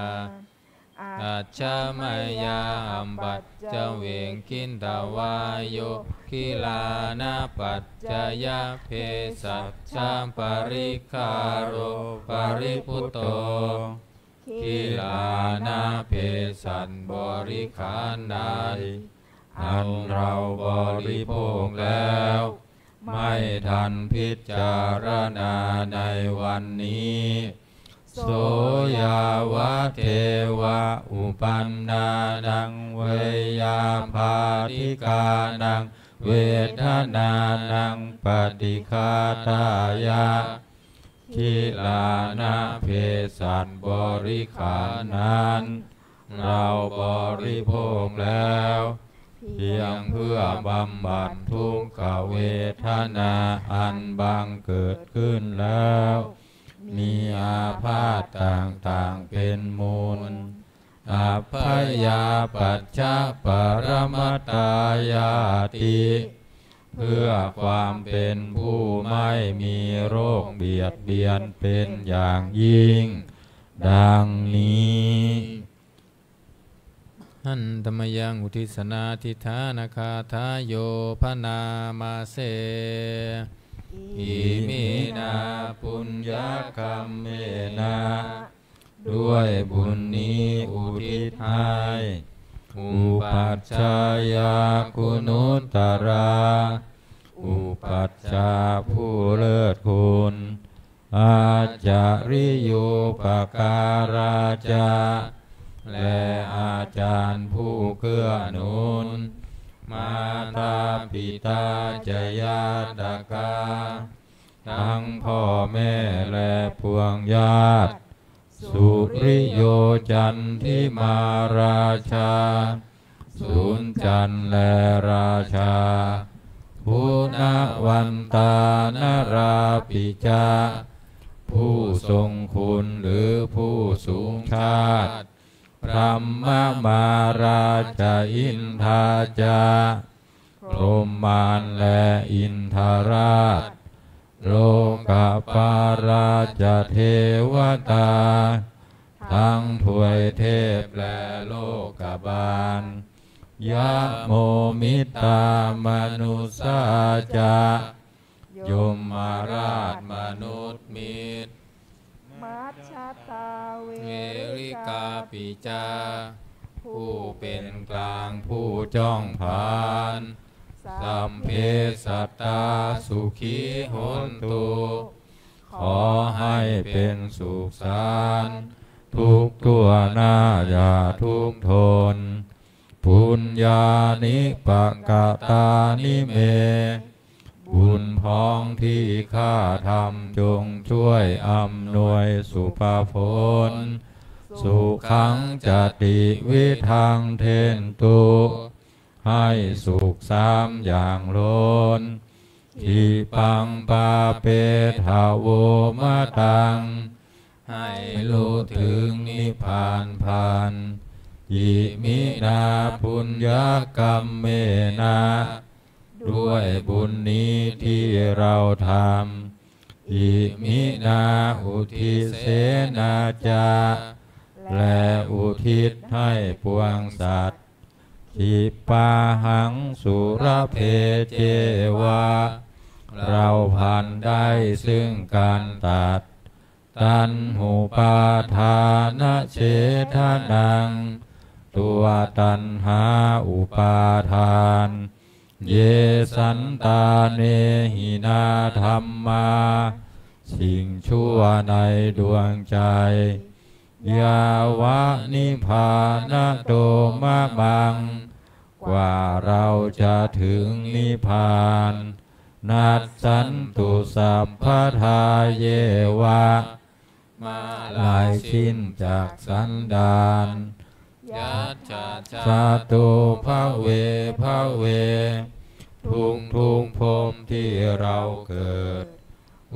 ajjhamāyā apaccavekkhitvā yo gilānapaccayabhesajjaparikkhāro paribhutto กิลานะเภสัชบริขารนั้น อันเราบริโภคแล้ว ไม่ทันพิจารณาในวันนี้ so yāvadeva uppannānaṃ veyyābādhikānaṃ vedanānaṃ paṭighātāya กิลานะเภสัชบริขารนั้น เราบริโภคแล้ว เพียงเพื่อบำบัดทุกขเวทนาอันบังเกิดขึ้นแล้ว มีอาพาธต่างๆเป็นมูล abyāpajjhaparamatāyāti เพื่อความเป็นผู้ไม่มีโรคเบียดเบียนเป็นอย่างยิ่ง ดังนี้ Handa mayaṃ uddissanādhiṭṭhānagāthāyo bhaṇāma se. Iminā puññakammena ด้วยบุญนี้อุทิศให้ upajjhāyā guṇuttarā อุปัชฌาย์ผู้เลิศคุณ ācariyūpakārā ca และอาจารย์ผู้เกื้อหนุน mātā pitā ca ñātakā ทั้งพ่อแม่และพวงญาติ suriyo candimā rājā สุนทร์จันทร์และราชา guṇavantā narāpi ca ผู้ทรงคุณหรือผู้สูงชาติ brahmamārā ca indā ca พรหมมารและอินทราช lokapālā ca devatā ทั้งทวยเทพและโลกบาล yamo mittā manussā ca ยมราชมนุษย์มิตร majjhattā verikāpi ca ผู้เป็นกลางผู้จ้องผลาญ sabbe sattā sukhī hontu ขอให้เป็นสุขสันต์ทุกทั่วหน้าอย่าทุกข์ทน puññāni pakatāni me บุญพ้องที่ข้าทำจงช่วยอำนวยสุภผล sukhaṃ ca tividhaṃ dentu ให้สุขสามอย่างล้น khippam pāpetha vomataṃ ให้รู้ถึงนิพพานพลัน iminā puññakammena ด้วยบุญนี้ที่เราทำ Iminā uddisena ca และอุทิศให้ปวงสัตว์ Khippāhaṃ sulabhe ceva เราพลันได้ซึ่งการตัด Taṇhupādānachedanaṃ ตัวตัณหาอุปาทาน Ye santāne hīnā dhammā สิ่งชั่วในดวงใจ Yāva nibbānato mamaṃ กว่าเราจะถึงนิพพาน Nassantu sabbadā yeva เมื่อลายสิ้นจากสันดาน Yacca jāto bhave bhave ทุกทุกๆภพที่เราเกิด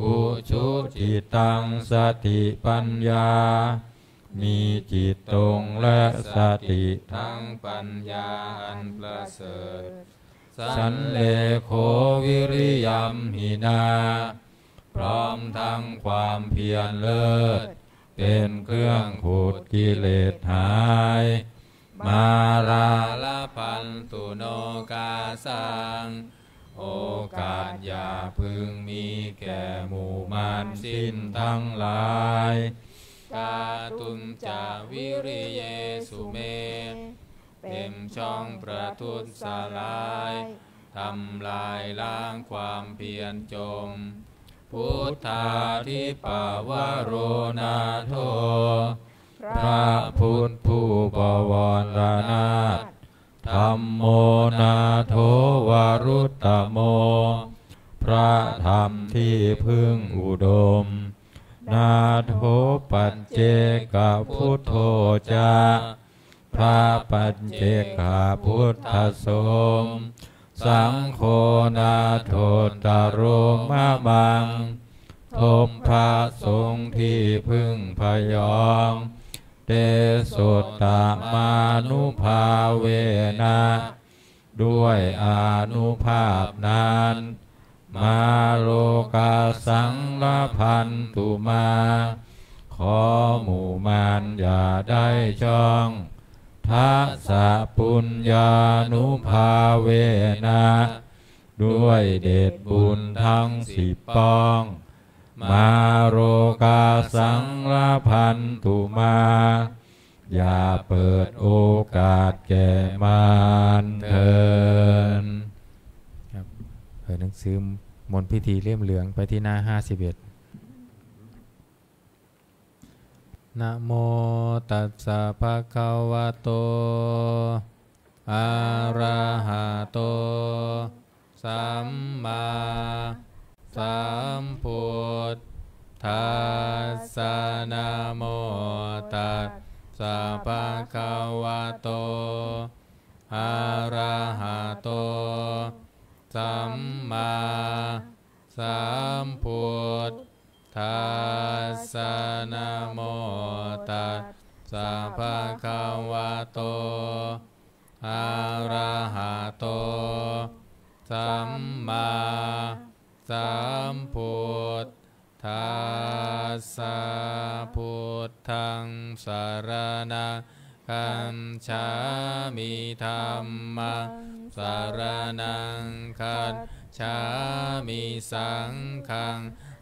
Ujucittaṃ satipaññā มีจิตตรงและสติ ทั้งปัญญาอันประเสริฐ Sallekho viriyamhinā พร้อมทั้งความเพียรเลิศ เป็นเครื่องขูดกิเลสหาย Mārā labhantu nokāsaṃ โอกาสอย่าพึงมีแก่หมู่มารสิ้นทั้งหลาย Kātuñca viriyesu me เป็นช่องประทุษร้าย ทำลายล้างความเพียรจม Buddhādhipavaro nātho พระพุทธผู้บวรนาถ Dhammo nātho varuttamo พระธรรมที่พึ่งอุดม Nātho paccekabuddho ca พระปัจเจกพุทธสม Saṅgho nāthottaro mamaṃ ทบพระสงฆ์ที่พึ่งพยอง Tesottamanubbhāvena ด้วยอานุภาพนั้น Mārokāsaṃ labhantu mā ขอหมู่มารอย่าได้ช่อง Dasapuññānubhāvena ด้วยเดชบุญทั้งสิบป้อง Mārokāsaṃ labhantu mā อย่าเปิดโอกาสแก่มารเถิด ครับ เปิดหนังสือมนต์พิธีเล่มเหลืองไปที่หน้า ห้าสิบเอ็ด Namo tassa bhagavato arahato sammāsambuddhassa. Namo tassa bhagavato arahato sammāsambuddhassa. Namo tassa bhagavato arahato sammāsambuddhassa. Buddhaṃ saraṇaṃ gacchāmi. Dhammaṃ saraṇaṃ gacchāmi. Saṅghaṃ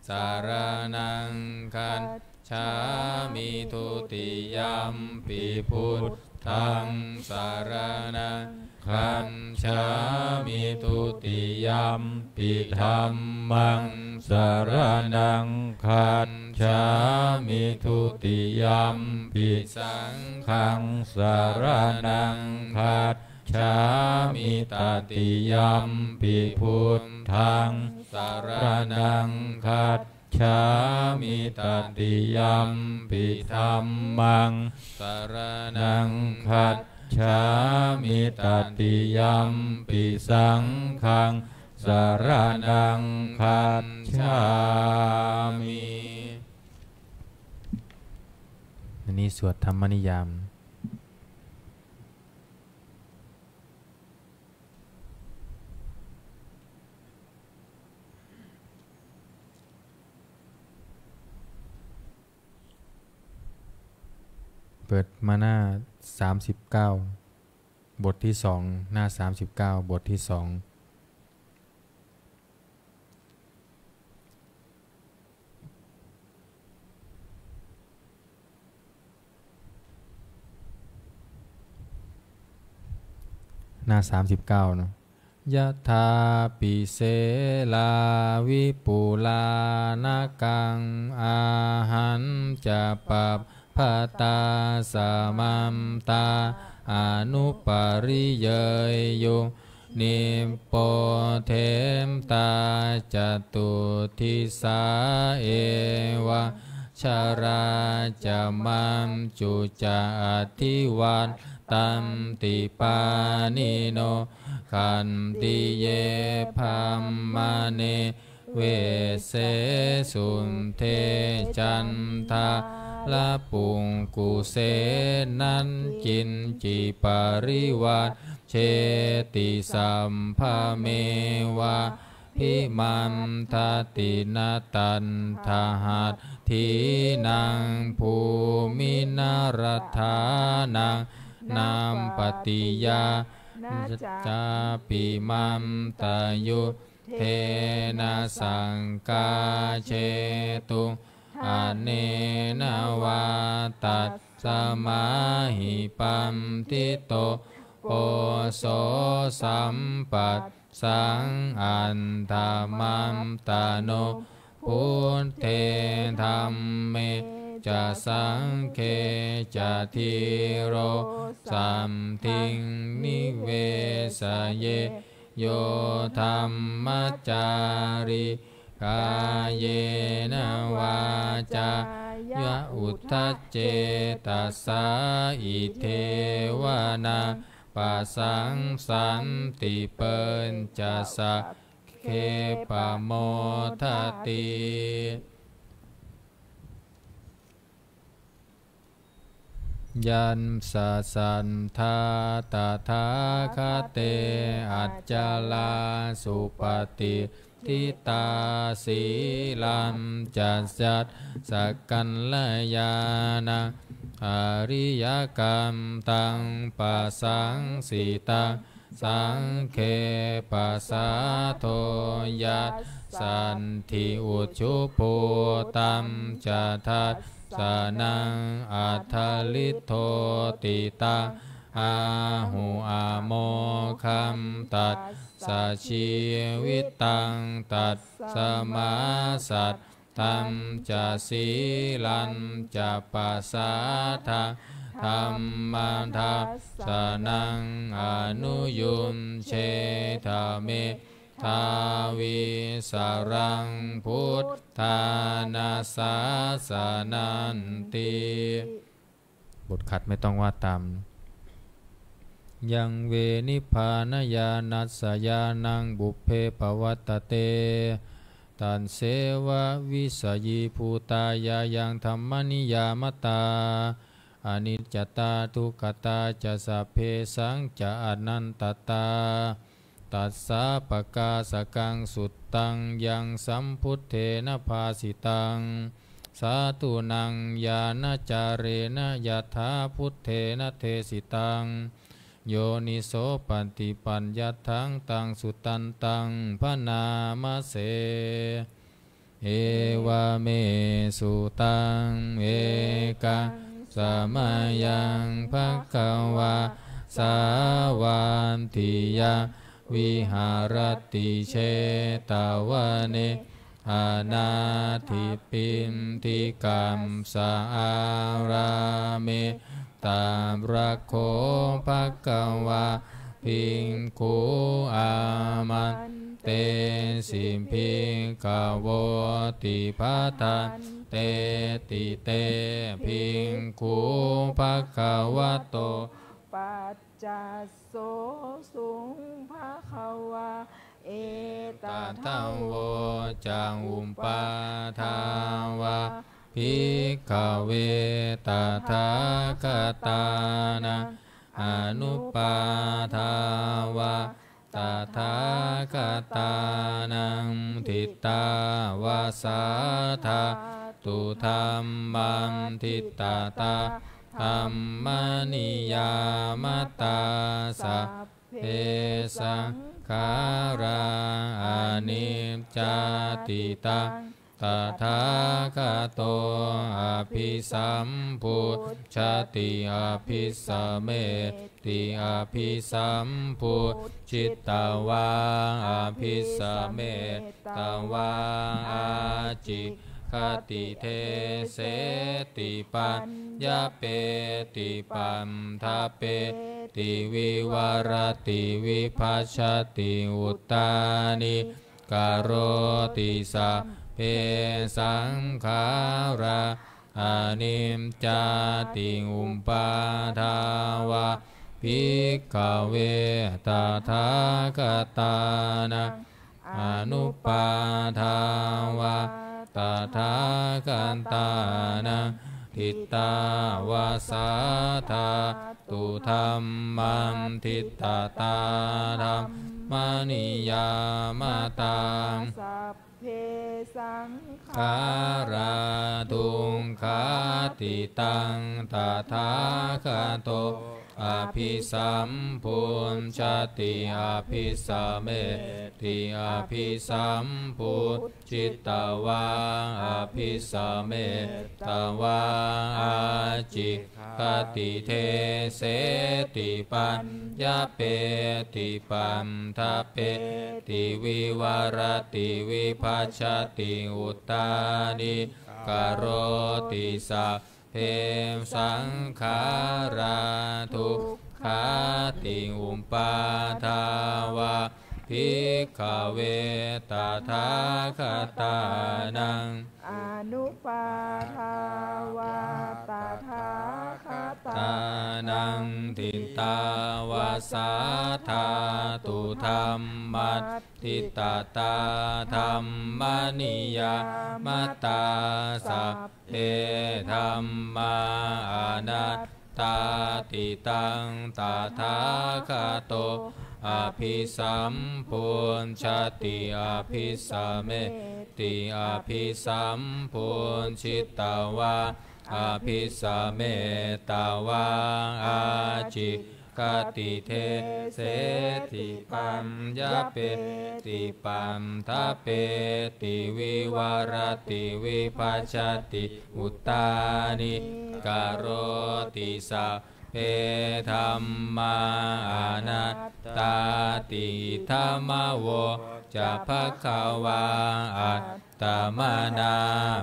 saraṇaṃ gacchāmi. Dutiyampi buddhaṃ saraṇaṃ gacchāmi. Dutiyampi dhammaṃ saraṇaṃ gacchāmi. Dutiyampi saṅghaṃ saraṇaṃ gacchāmi. Tatiyampi buddhaṃ saraṇaṃ gacchāmi. Tatiyampi dhammaṃ saraṇaṃ gacchāmi. Tatiyampi saṅghaṃ saraṇaṃ gacchāmi. อันนี้สวดธรรมนิยาม เปิดมาหน้าสามสิบเก้า บทที่สอง หน้าสามสิบเก้า บทที่สอง หน้าสามสิบเก้า เนาะ Yathāpi selā vipulā nakaṃ, āhañca pabbatā samantā anupariyeyyuṃ, nippothentā catuddisā evañjarā ca majjhu ca adhivat tanti pāṇino. Khantiye brāhmaṇe vese sudde candamārapuṅguse, na kiñci parivañjeti sabbameva bhimaṃ dati. Na tattha hatthīnaṃ bhūmi na rathānaṃ, na pattiyā na cāpi mantayu ddhena saṅgā jetu anenā vā. Tasmā hi paṇḍito poso sampassaṃ attamantāno, buddhe dhamme ca saṅghe ca dhīro saddhiṃ nivesaye. Yo dhammacārī kāyena vācāya uda cetasā, idheva naṃ passaṃ santi pañca sagge pamodati. Yassa saddhā tathāgate acarā supatiṭṭhitā, sīlañca yattha sakalyāṇaṃ ariyakantaṃ, passaṃsitaṃ saṅghe pasādo yassanti ujubho, tañca dassanaṃ adaliddoti. Taṃ āhu amoghaṃ tassa jīvitaṃ, tasmā sad dhañca sīlañca pasādaṃ, dhammadassanaṃ anuyuñjetha. Medhāvī saraṃ buddhāna sāsananti. บทขัดไม่ต้องว่าตาม Yaṃ ve nibbānañāṇassa ñāṇaṃ pubbe pavaṭṭate, tasseva visayībhūtā ñāṇadhammaniyāmatā, aniccatā dukkhatā ca sabbesañca anattatā. Tassāpakāsakaṃ suttaṃ yaṃ sambuddhena bhāsitaṃ, sādhunaṃ ñāṇācarena yathā buddhena desitaṃ, yoniso paṭipayyattaṃ taṃ sudantaṃ bhaṇāma se. Evaṃ me sutaṃ. Ekaṃ samayaṃ bhagavā sāvatthiyaṃ viharati jetavane anāthapiṇḍikassa ārāme. Tatra kho bhagavā bhikkhū āmantesi bhikkhavoti. Bhadanteti te bhikkhū bhagavato paccassosuṃ. Bhagavā etadavoca: Uppādā vā bhikkhave tathāgatānaṃ, anuppādā vā tathāgatānaṃ, ṭhitāva sā dhātu dhammaṭṭhitatā dhammaniyāmatā sabbe saṅkhārā aniccāti. Taṃ tathāgato abhisambujjhati abhisameti, abhisambujjhitvā abhisametvā ācikkhati deseti paññapeti paṭṭhapeti vivarati vibhajati uttānī karoti. Sabbe saṅkhārā aniccāti. Uppādā vā bhikkhave tathāgatānaṃ, anuppādā vā tathāgatānaṃ, ṭhitāva sā dhātu dhammaṭṭhitatā dhammaniyāmatā sabbe saṅkhārā dukkhāti. Taṃ tathāgato abhisambujjhati abhisameti, abhisambujjhitvā abhisametvā ācikkhati deseti paññapeti paṭṭhapeti vivarati vibhajati uttānīkaroti. Sabbe saṅkhārā dukkhāti. Uppādā vā bhikkhave tathāgatānaṃ, anuppādā vā tathāgatānaṃ, ṭhitāva sā dhātu dhammaṭṭhitatā dhammaniyāmatā sabbe dhammā anattāti. Taṃ tathāgato abhisambujjhati abhisameti, abhisambujjhitvā abhisametvā ācikkhati deseti paññapeti paṭṭhapeti vivarati vibhajati uttānīkaroti. Sabbe dhammā anattāti. Idamavoca bhagavā. Attamanā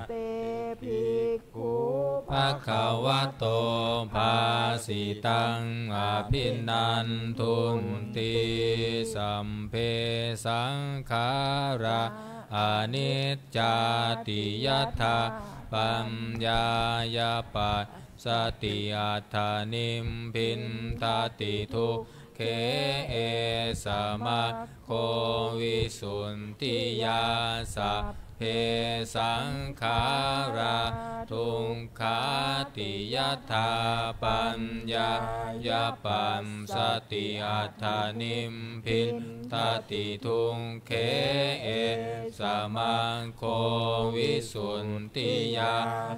te bhikkhū bhagavato bhāsitaṃ abhinandunti. Sabbe saṅkhārā aniccāti. Yadā paññāya passati atthanibbindati dukkhe esa maggo visuddhiyā. Sabbe saṅkhārā dukkhāti. Yadā paññāya passati atthanibbindati dukkhe esa maggo visuddhiyā.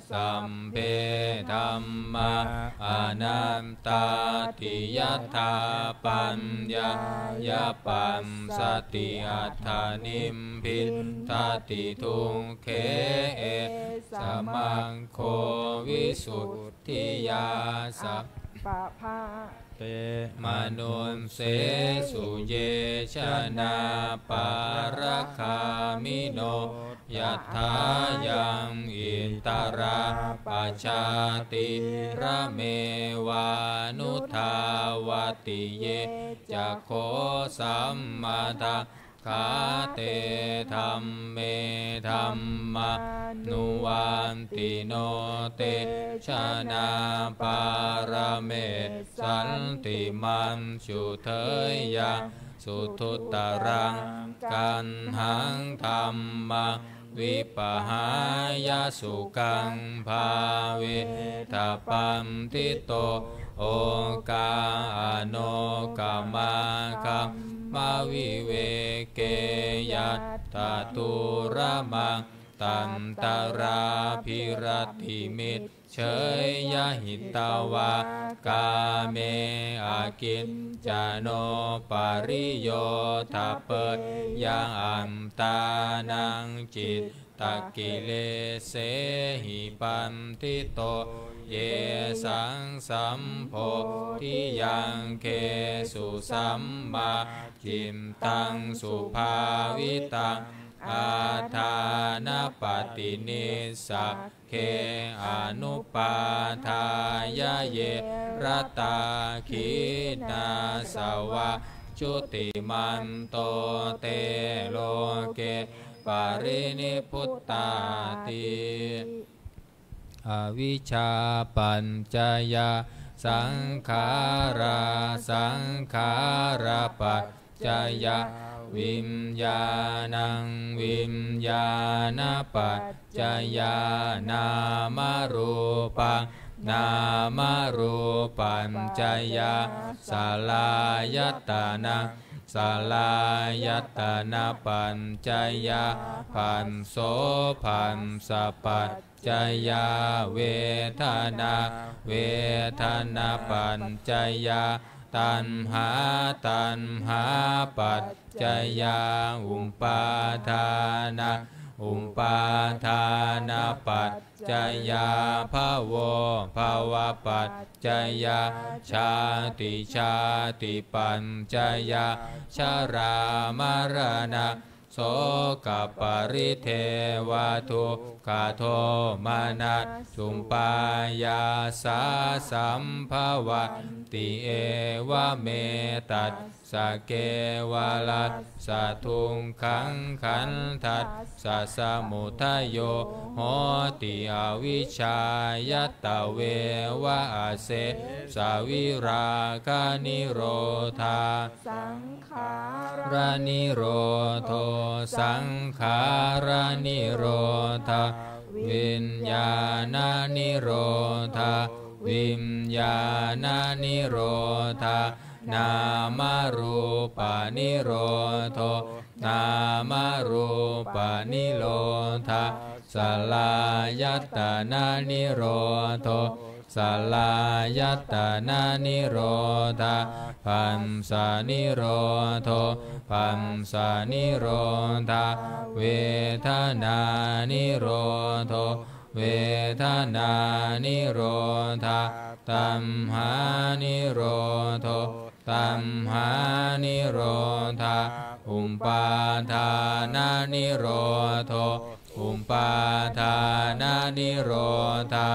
Sabbe dhammā anattāti. Yadā paññāya passati atthanibbindati dukkhe esa maggo visuddhiyā. Sabbabhā te manussesu ye janā pāragāmino yathāyaṃ idharā pajātiramevānudhāvati. Ye ca kho sammadakkhā te dhamme dhammānuvattino te janā pāramessanti majjhu deyyaṃ suduttaraṃ. Kaṇhaṃ dhammaṃ vipahāya sukhaṃ bhāvetha paṇḍito okā anokkamāgamma viveke yattha dūramaṃ tattarābhirattimiccheyya, hitvā kāme akiñcano pariyodapeyya, attānaṃ cit takilesāhi paṇḍito, yesaṃ sambodhiyaggesu sammā cittaṃ subhāvitaṃ, ādānapaṭinissagge anupādāya, ye ratā khīṇāsavā jutimanto, te loke parinibbutāti. Avijjāpaccayā saṅkhārā, saṅkhārapaccayā viññāṇaṃ, viññāṇapaccayā nāmarūpaṃ, nāmarūpapaccayā saḷāyatanaṃ, saḷāyatanapaccayā phasso, phassapa ccayā vedanā, vedanāpaccayā taṇhā, taṇhāpaccayā upādānaṃ, upādānapaccayā bhavo, bhavapaccayā jāti, jātipaccayā jarāmaraṇa sokaparidevadukkhadomanassupāyāsā sambhavanti. Evametattha kevalassa dukkhaṃ, khandhassa samudayo hoti, avijjāya tveva asesavirāganirodhā saṅkhāranirodho, saṅkhāranirodhā viññāṇanirodhā, viññāṇanirodhā nāmarūpanirodho, nāmarūpanirodhā saḷāyatananirodho, saḷāyatananirodhā phassanirodho, phassanirodhā vedanānirodho, vedanānirodhā taṇhānirodho, taṇhānirodhā upādānanirodho, upādānanirodhā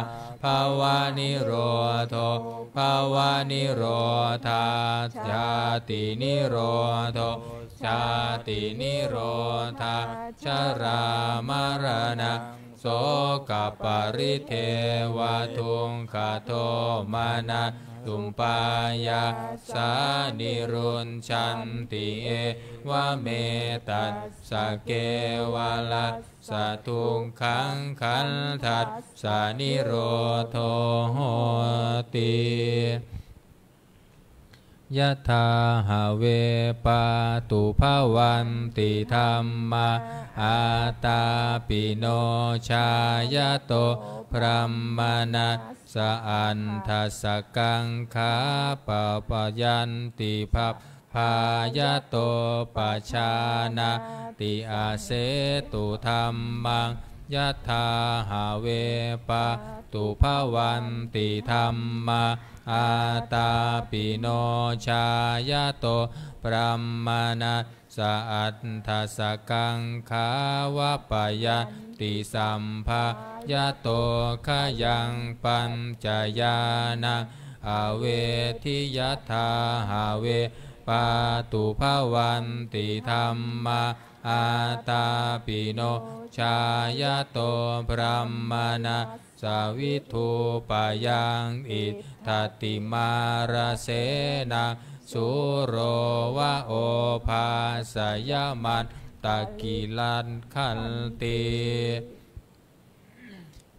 bhavanirodho, bhavanirodhā jātinirodho, jātinirodhā jarāmaraṇa sokaparidevadukkhadomanassupāyāsā nirujjhanti. Evametattha kevalassa dukkhaṃ, khandhassa nirodho hoti. Yathā have pātubhavanti dhammā, ātāpino jāyato brāhmaṇassa aṇḍasakaṃ, gabbhāpayanti gabbhāyato pajānāti asetu dhammaṃ. Yathā have pātubhavanti dhammā, ātāpino jāyato brāhmaṇassa aṇḍasakaṃ, gabbhāpayanti gabbhāyato khayaṃ pañcayānaṃ avedhi. Yathā have pātubhavanti dhammā, ātāpino jāyato brāhmaṇassa vidhūpayaṃ iddhati mārasenaṃ, sūro va obhāsayamantaki rakkhanti.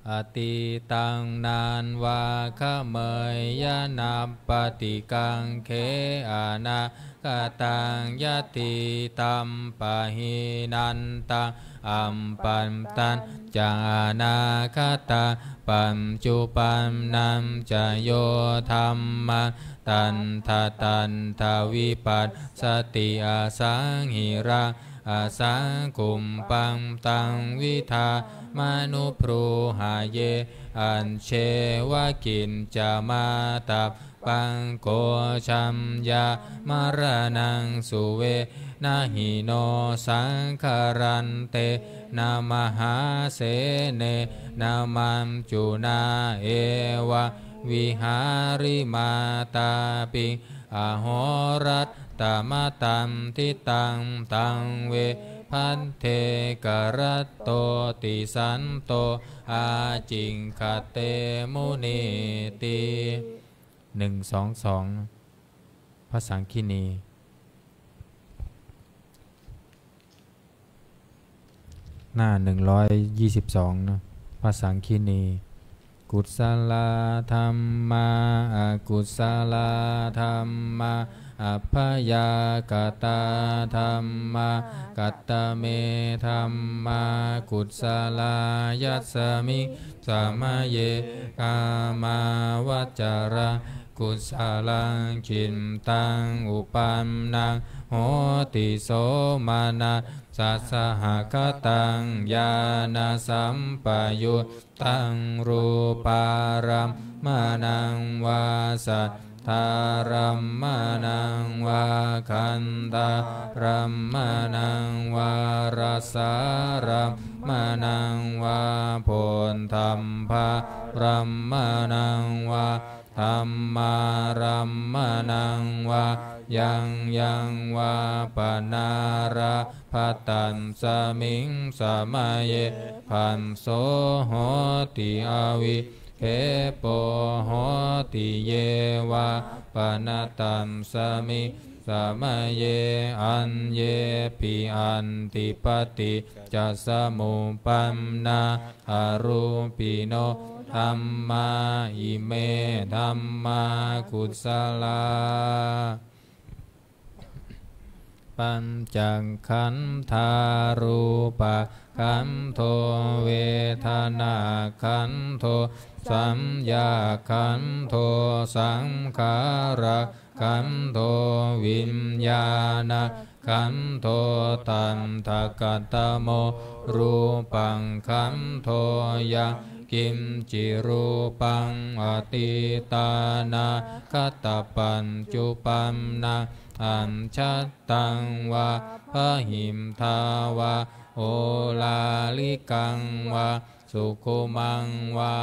Atītaṃ nānvāgameyya nappaṭikaṅkhe, anāgataṃ yadidaṃ pahīnantaṃ appattañca anāgataṃ, paccuppannañca yo dhammaṃ, tattha tattha vipassati, asaṃhiraṃ asaṅkuppaṃ, taṃ vidhā manubrūhaye. Ajjeva kiñca mātappaṃ, ko jamyā maraṇaṃ suve, na hi no saṅgarantena mahāsenena, maccunā evaṃ vihārimātāpiṃ, ahorattamatanditaṃ, taṃ ve bhaddekarattoti, santo ācikkhate munīti. หนึ่งสองสอง พระสังคิณี หน้าหนึ่งร้อยยี่สิบสองนะ พระสังคิณี Kusalā dhammā, akusalā dhammā, abyākatā dhammā. Katame dhammā kusalā? Yasmiṃ samaye kāmāvacaraṃ kusalaṃ cittaṃ uppannaṃ hoti somanassasahagataṃ ñāṇasampayuttaṃ rūpārammaṇaṃ vā saddārammaṇaṃ vā gandhārammaṇaṃ vā rasārammaṇaṃ vā phoṭṭhabbārammaṇaṃ vā dhammārammaṇaṃ vā yaṃ yaṃ vā panārabbhatasmiṃ samaye phasso hoti, avikkhepo hoti. Ye vā pana tasmiṃ samaye aññepi atthi paṭiccasamuppannā arūpino dhammā, ime dhammā kusalā. Pañcakkhandhā: rūpakkhandho, vedanākkhandho, saññākkhandho, saṅkhāra khandho, viññāṇakkhandho. Tattha katamo rūpakkhandho? Yaṃ kiñci rūpaṃ atītānāgatapaccuppannaṃ ajjhattaṃ vā bahiddhā vā oḷārikaṃ vā sukhumaṃ vā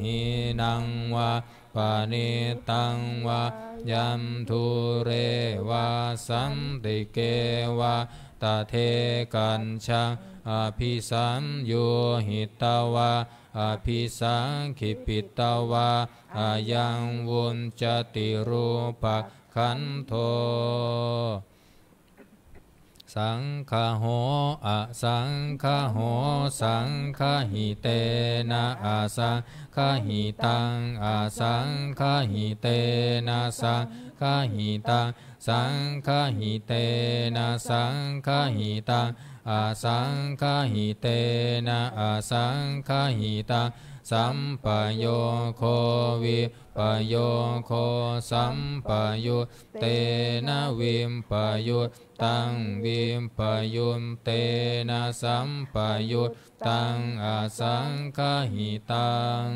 hīnaṃ vā paṇītaṃ vā yaṃ dūre vā santike vā tadekajjhaṃ abhisaññūhitvā abhisaṅkhipitvā ayaṃ vuccati rūpakkhandho. Saṅgaho asaṅgaho, saṅgahitena asaṅgahitaṃ, asaṅgahitena saṅgahitaṃ, saṅgahitena saṅgahitaṃ, asaṅgahitena asaṅgahitaṃ, sampayogo vippayogo, sampayuttena vippayuttaṃ, vippayuttena sampayuttaṃ, asaṅgahitaṃ.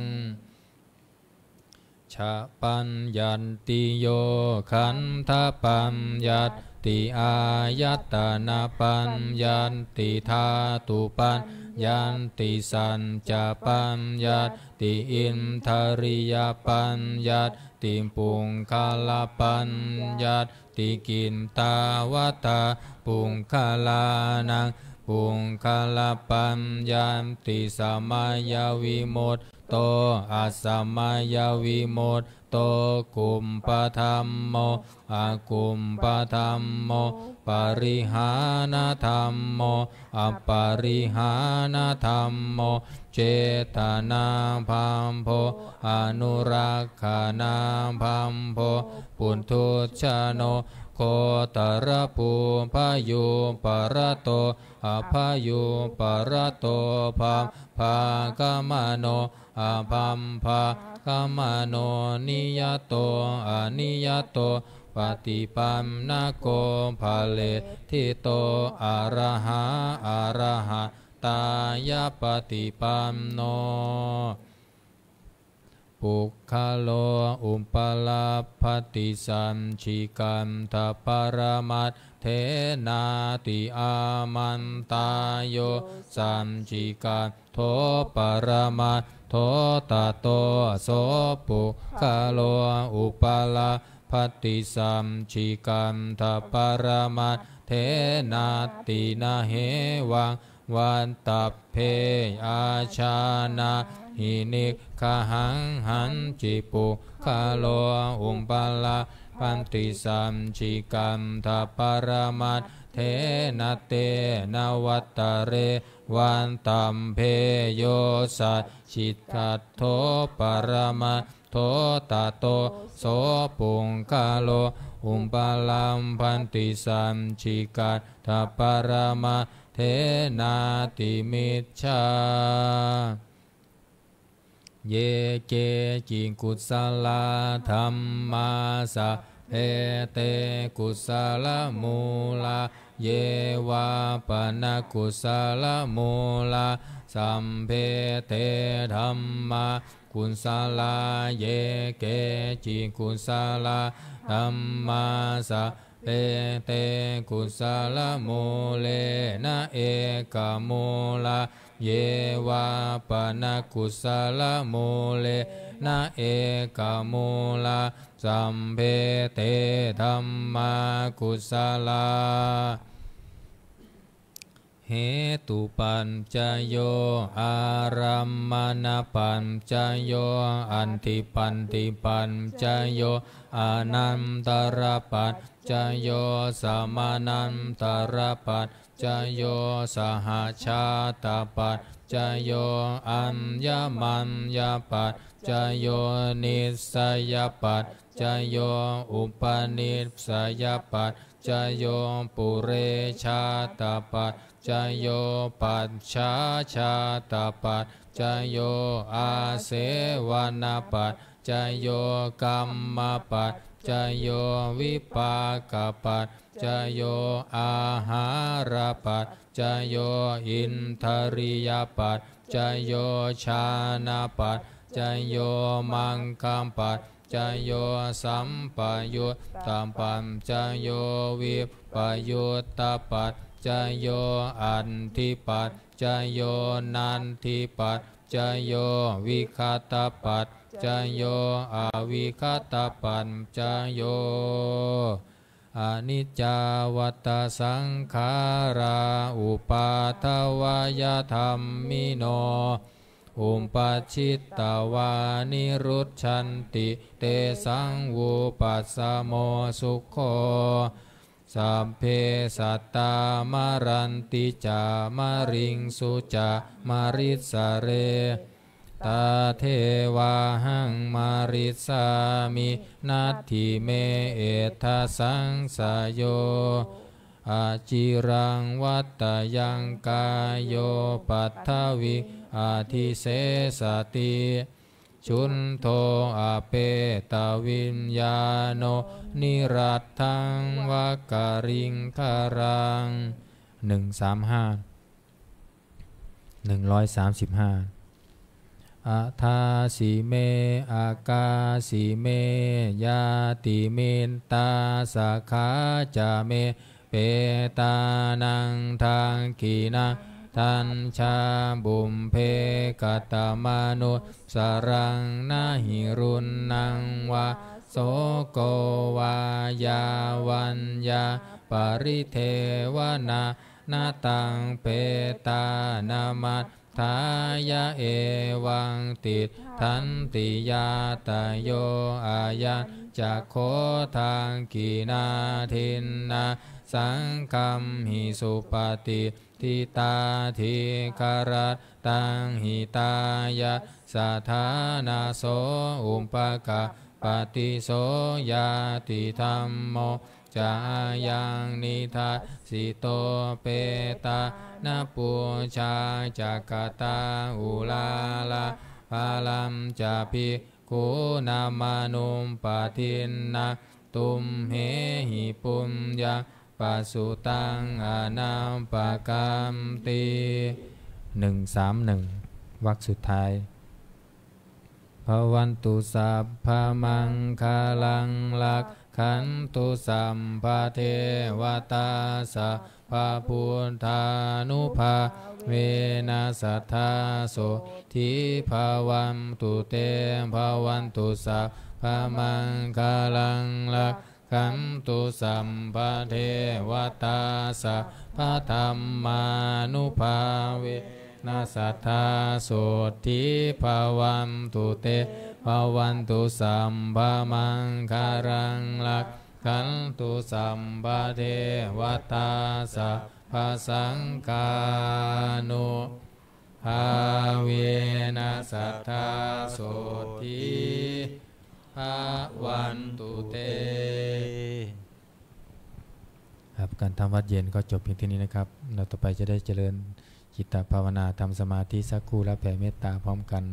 Cha paññattiyo: khandhapaññatti, āyatanapaññatti, dhātupaññatti, saccapaññatti, indriyapaññatti, puggalapaññatti. Kittāvatā puggalānaṃ puggalapaññatti? Samayavimutto, asamayavimutto, kuppadhammo, akuppadhammo, parihānadhammo, aparihānadhammo, cetanābhabbo, anurakkhanābhabbo, puthujjano, gotrabhū bhayūparato abhayūparato bhabbāgamano abhabbāgamano niyato aniyato paṭipannako phaleṭṭhito arahā arahattāya paṭipanno. Puggalo upalabbhati saccikaṭṭhaparamatthena. Āmantā yo saccikaṭṭho paramattho tato so puggalo upalabbhati saccikaṭṭhaparamatthena. Natthi na hevaṃ vattabbe ajānāhi niggahaṃ. Hañci puggalo upalabbhati saccikaṭṭhaparamatthena tena vattare vattabbe yo saccikaṭṭho paramattho tato so puggalo upalabbhati saccikaṭṭhaparamatthena. Natthi micchā. Ye keci kusalā dhammā sabbe te kusalamūlā. Ye vā pana kusalamūlā sabbe te dhammā kusalā. Ye keci kusalā dhammā sabbe te kusalamūlena ekamūlā. Ye vā pana kusalamūlena ekamūlā sabbe te dhammā kusalā. Hetupaccayo ārammaṇapaccayo atthipattipaccayyo anantarapaccayo samanantarapaccayo sahajātapaccayo aññamaññapaccayo nissayapaccayo upanissayapaccayo purejātapaccayo pacchājātapaccayo āsevanapaccayo kammapaccayo vipākapaccayo āhārapaccayo indriyapaccayo jhānapaccayo maggapaccayo sampayuttapaccayo vippayuttapaccayo atthipaccayo natthipaccayo vigatapaccayo avigatapaccayo. Aniccā vata saṅkhārā uppādavayadhammino, uppajjitvā nirujjhanti, tesaṃ vūpasamo sukho. Sabbe sattā maranti ca, mariṃsu ca marissare, tathevāhaṃ marissāmi, natthi me ettha saṃsayo. Aciraṃ vattayaṃ kāyo, paṭhaviṃ adhisessati, chuddho apetaviññāṇo, niratthaṃva kaliṅgaraṃ. หนึ่งสามห้า หนึ่งร้อยสามสิบห้า Adāsi me akāsi me, ñātimittā sakhā ca me, petānaṃ dakkhiṇaṃ dajjā, pubbe katamanussaraṃ, na hi ruṇṇaṃ vā soko vā, yā vaññā paridevanā, na taṃ petānamatthāya, evaṃ tiṭṭhanti ñātayo. Ayañca kho dakkhiṇā dinnā, saṅghamhi suppatiṭṭhitā, dīgharattaṃ hitāyassa, ṭhānaso upakappati. So ñātidhammo ca ayaṃ nidassito, petāna pūjā ca katā uḷārā, balaṃ ca bhikkhūnamanuppadinnaṃ, tumhehi puññaṃ pasutaṃ anappakanti. หนึ่งสามหนึ่ง วรรคสุดท้าย Bhavatu sabbamaṅgalaṃ, rakkhantu sabbadevatā, sabbabuddhānubhāvena, sadā sotthī bhavantu te. Bhavatu sabbamaṅgalaṃ, rak khantu sabbadevatā, sabbadhammānubhāvena, sadā sotthī bhavantu te. Bhavatu sabbamaṅgalaṃ, rakkhantu sabbadevatā, sabbasaṅghānu bhāvena, sadā sotthī bhavantu te. ครับ การทำวัตรเย็นก็จบเพียงเท่านี้นะครับ เราต่อไปจะได้เจริญจิตตภาวนา ทำสมาธิสักครู่ และแผ่เมตตาพร้อมกัน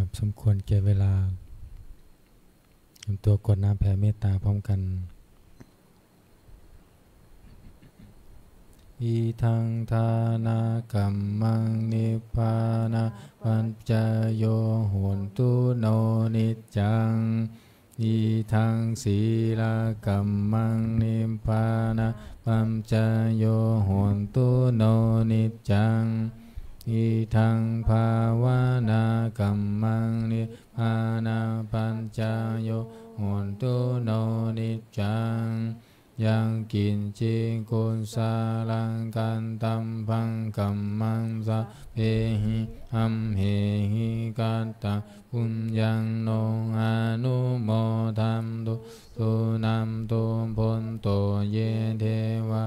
ครับ สมควรแก่เวลา เตรียมตัวกรวดน้ำแผ่เมตตาพร้อมกัน Idaṃ dānakammaṃ nibbānapaccayo hotu no niccaṃ. Idaṃ sīlakammaṃ nibbānapaccayo hotu no niccaṃ. Idaṃ bhāvanākammaṃ nibbānapaccayo hotu no niccaṃ. Yaṃ kiñci kusalaṃ kattabbaṃ kammaṃ sabbehi amhehi kattaṃ puññaṃ no anumodantu suṇantu bhonto ye devā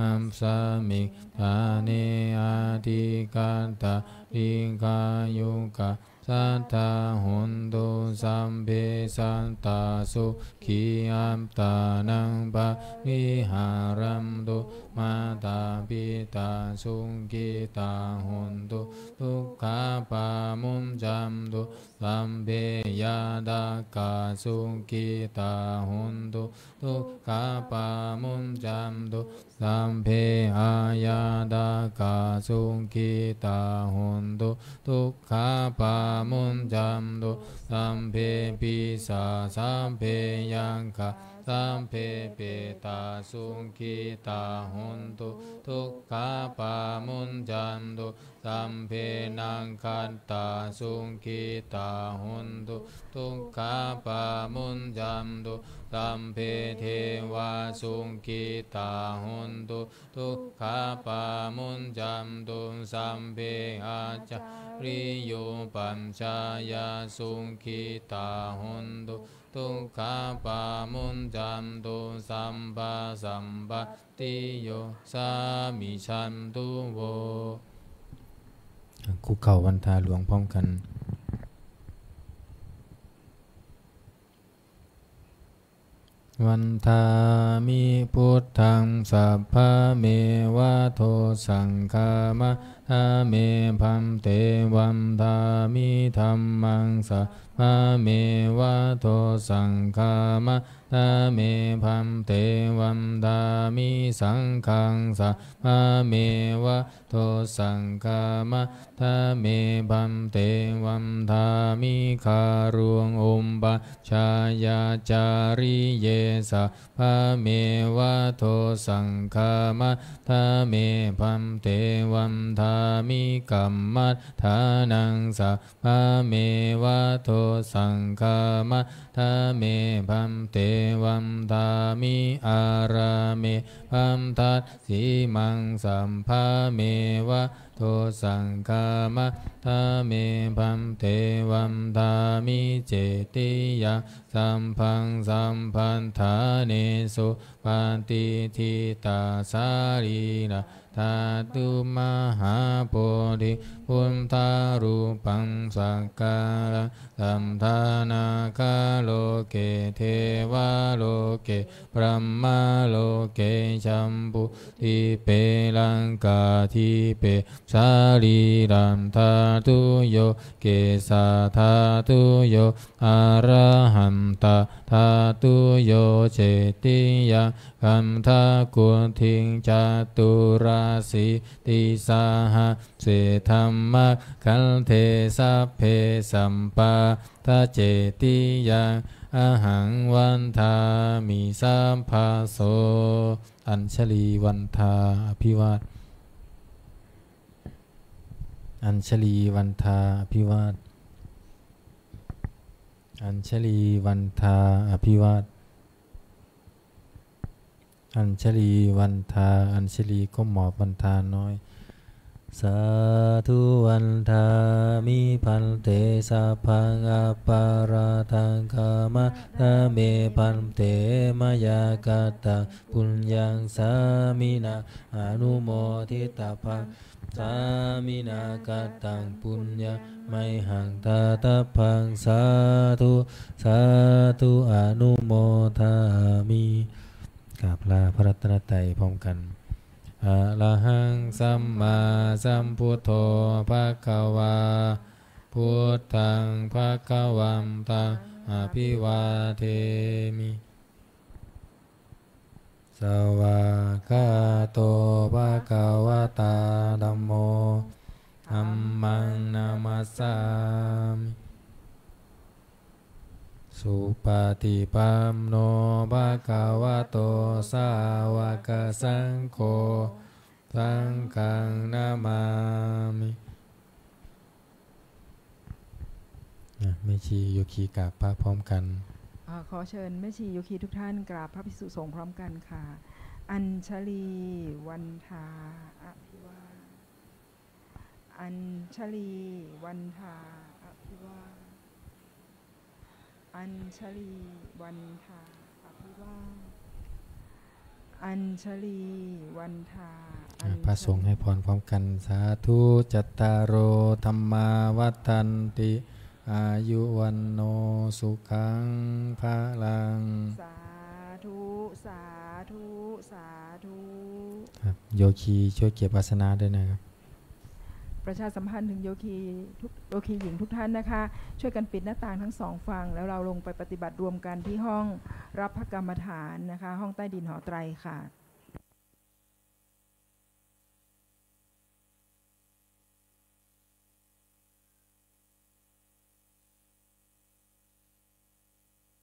asmiṃ ṭhāne adhigatā dīghāyukā sadā hontu. Sabbe sattā sukhī attānaṃ pariharantu. Mātā pitā sukhitā hontu dukkhā pamuñcantu. Sabbe ñātakā sukhitā hontu dukkhā pamuñcantu. Sabbe aññātakā sukhitā hontu dukkhā pamuñcantu. Sabbe pisā sabbe yakkhā sabbe petā sukhitā hontu dukkhā pamuñcantu. Sabbe nakkhattā sukhitā hontu dukkhā pamuñcantu. Sabbe devā sukhitā hontu dukkhā pamuñcantu. Sabbe ācariyupajjhāyā sukhitā hontu dukkhā pamuñcantu. Sabbasampattiyo samijjhantu vo. คุกเข่าวันทาหลวงพร้อมกัน Vandāmi buddhaṃ sabbameva dosaṃ khamatha me bhante. Vandāmi dhammaṃ sabbameva dosaṃ khamatha me bhante. Vandāmi saṅghaṃ sabbameva dosaṃ khamatha me bhante. Vandāmi garuṃ upajjhāyācariye sabbameva dosaṃ khamatha me bhante. Vandāmi kammaṭṭhānaṃ sabbameva dosaṃ khamatha me bhante. Vandāmi ārāme bhadra simaṃ sabbameva dosaṃ khamatha me bhante. Vandāmi cetiyaṃ sabbaṃ sabbaṭṭhānesu patiṭṭhitā sarīra dhātu mahābodhiṃ buddharūpaṃ sakalaṃ saddha nāgaloke devaloke brahmaloke jambudīpe laṅkādīpe sarīradhātuyo kesadhātuyo arahanto dhātuyo cetiyaṃ gandhakuṭiṃ caturāsītisahas se dhammakkhandhe sabbe sabbāta cetiyaṃ ahaṃ vandāmi sabbaso. Añjalī vandā abhivād. Añjalī vandā abhivād. Añjalī vandā abhivād. Añjalī vandā, añjalī ก้มหมอบ vandā น้อย. Sādhu vandāmi bhante sabbaṃ aparādhaṃ khamatha me bhante mayā kattaṃ puññaṃ sāminā anumoditabbaṃ sāminā kattaṃ puññaṃ mayhaṃ dātabbaṃ sādhu sādhu anumodāmi. กราบลาพระรัตนตรัยพร้อมกัน. Arahaṃ sammāsambuddho bhagavā Buddhaṃ bhagavantaṃ abhivādemi. Svākkhāto bhagavatā dhammo, dhammaṃ namassāmi. Supaṭipanno bhagavato sāvakasaṅgho, saṅghaṃ namāmi. อ่ะ แม่ชีโยคีกราบพระพร้อมกัน อ่า ขอเชิญแม่ชีโยคีทุกท่านกราบพระภิกษุสงฆ์พร้อมกันค่ะ Añjali vandā abhivā- Añjali vandā abhivā- Añjali vandā abhivā- Añjali vandā อ่ะ Añjali พระสงฆ์ให้พรพร้อมกัน Sādhu. Cattāro dhammā vaḍḍhanti, āyu vaṇṇo sukhaṃ balaṃ. Sādhu, sādhu, sādhu. ครับ โยคีช่วยเก็บอาสนะด้วยนะครับ ประชาสัมพันธ์ถึงโยคีทุก โยคีหญิงทุกท่านนะคะ ช่วยกันปิดหน้าต่างทั้งสองฝั่ง แล้วเราลงไปปฏิบัติรวมกันที่ห้องรับพระกรรมฐานนะคะ ห้องใต้ดินหอไตรค่ะ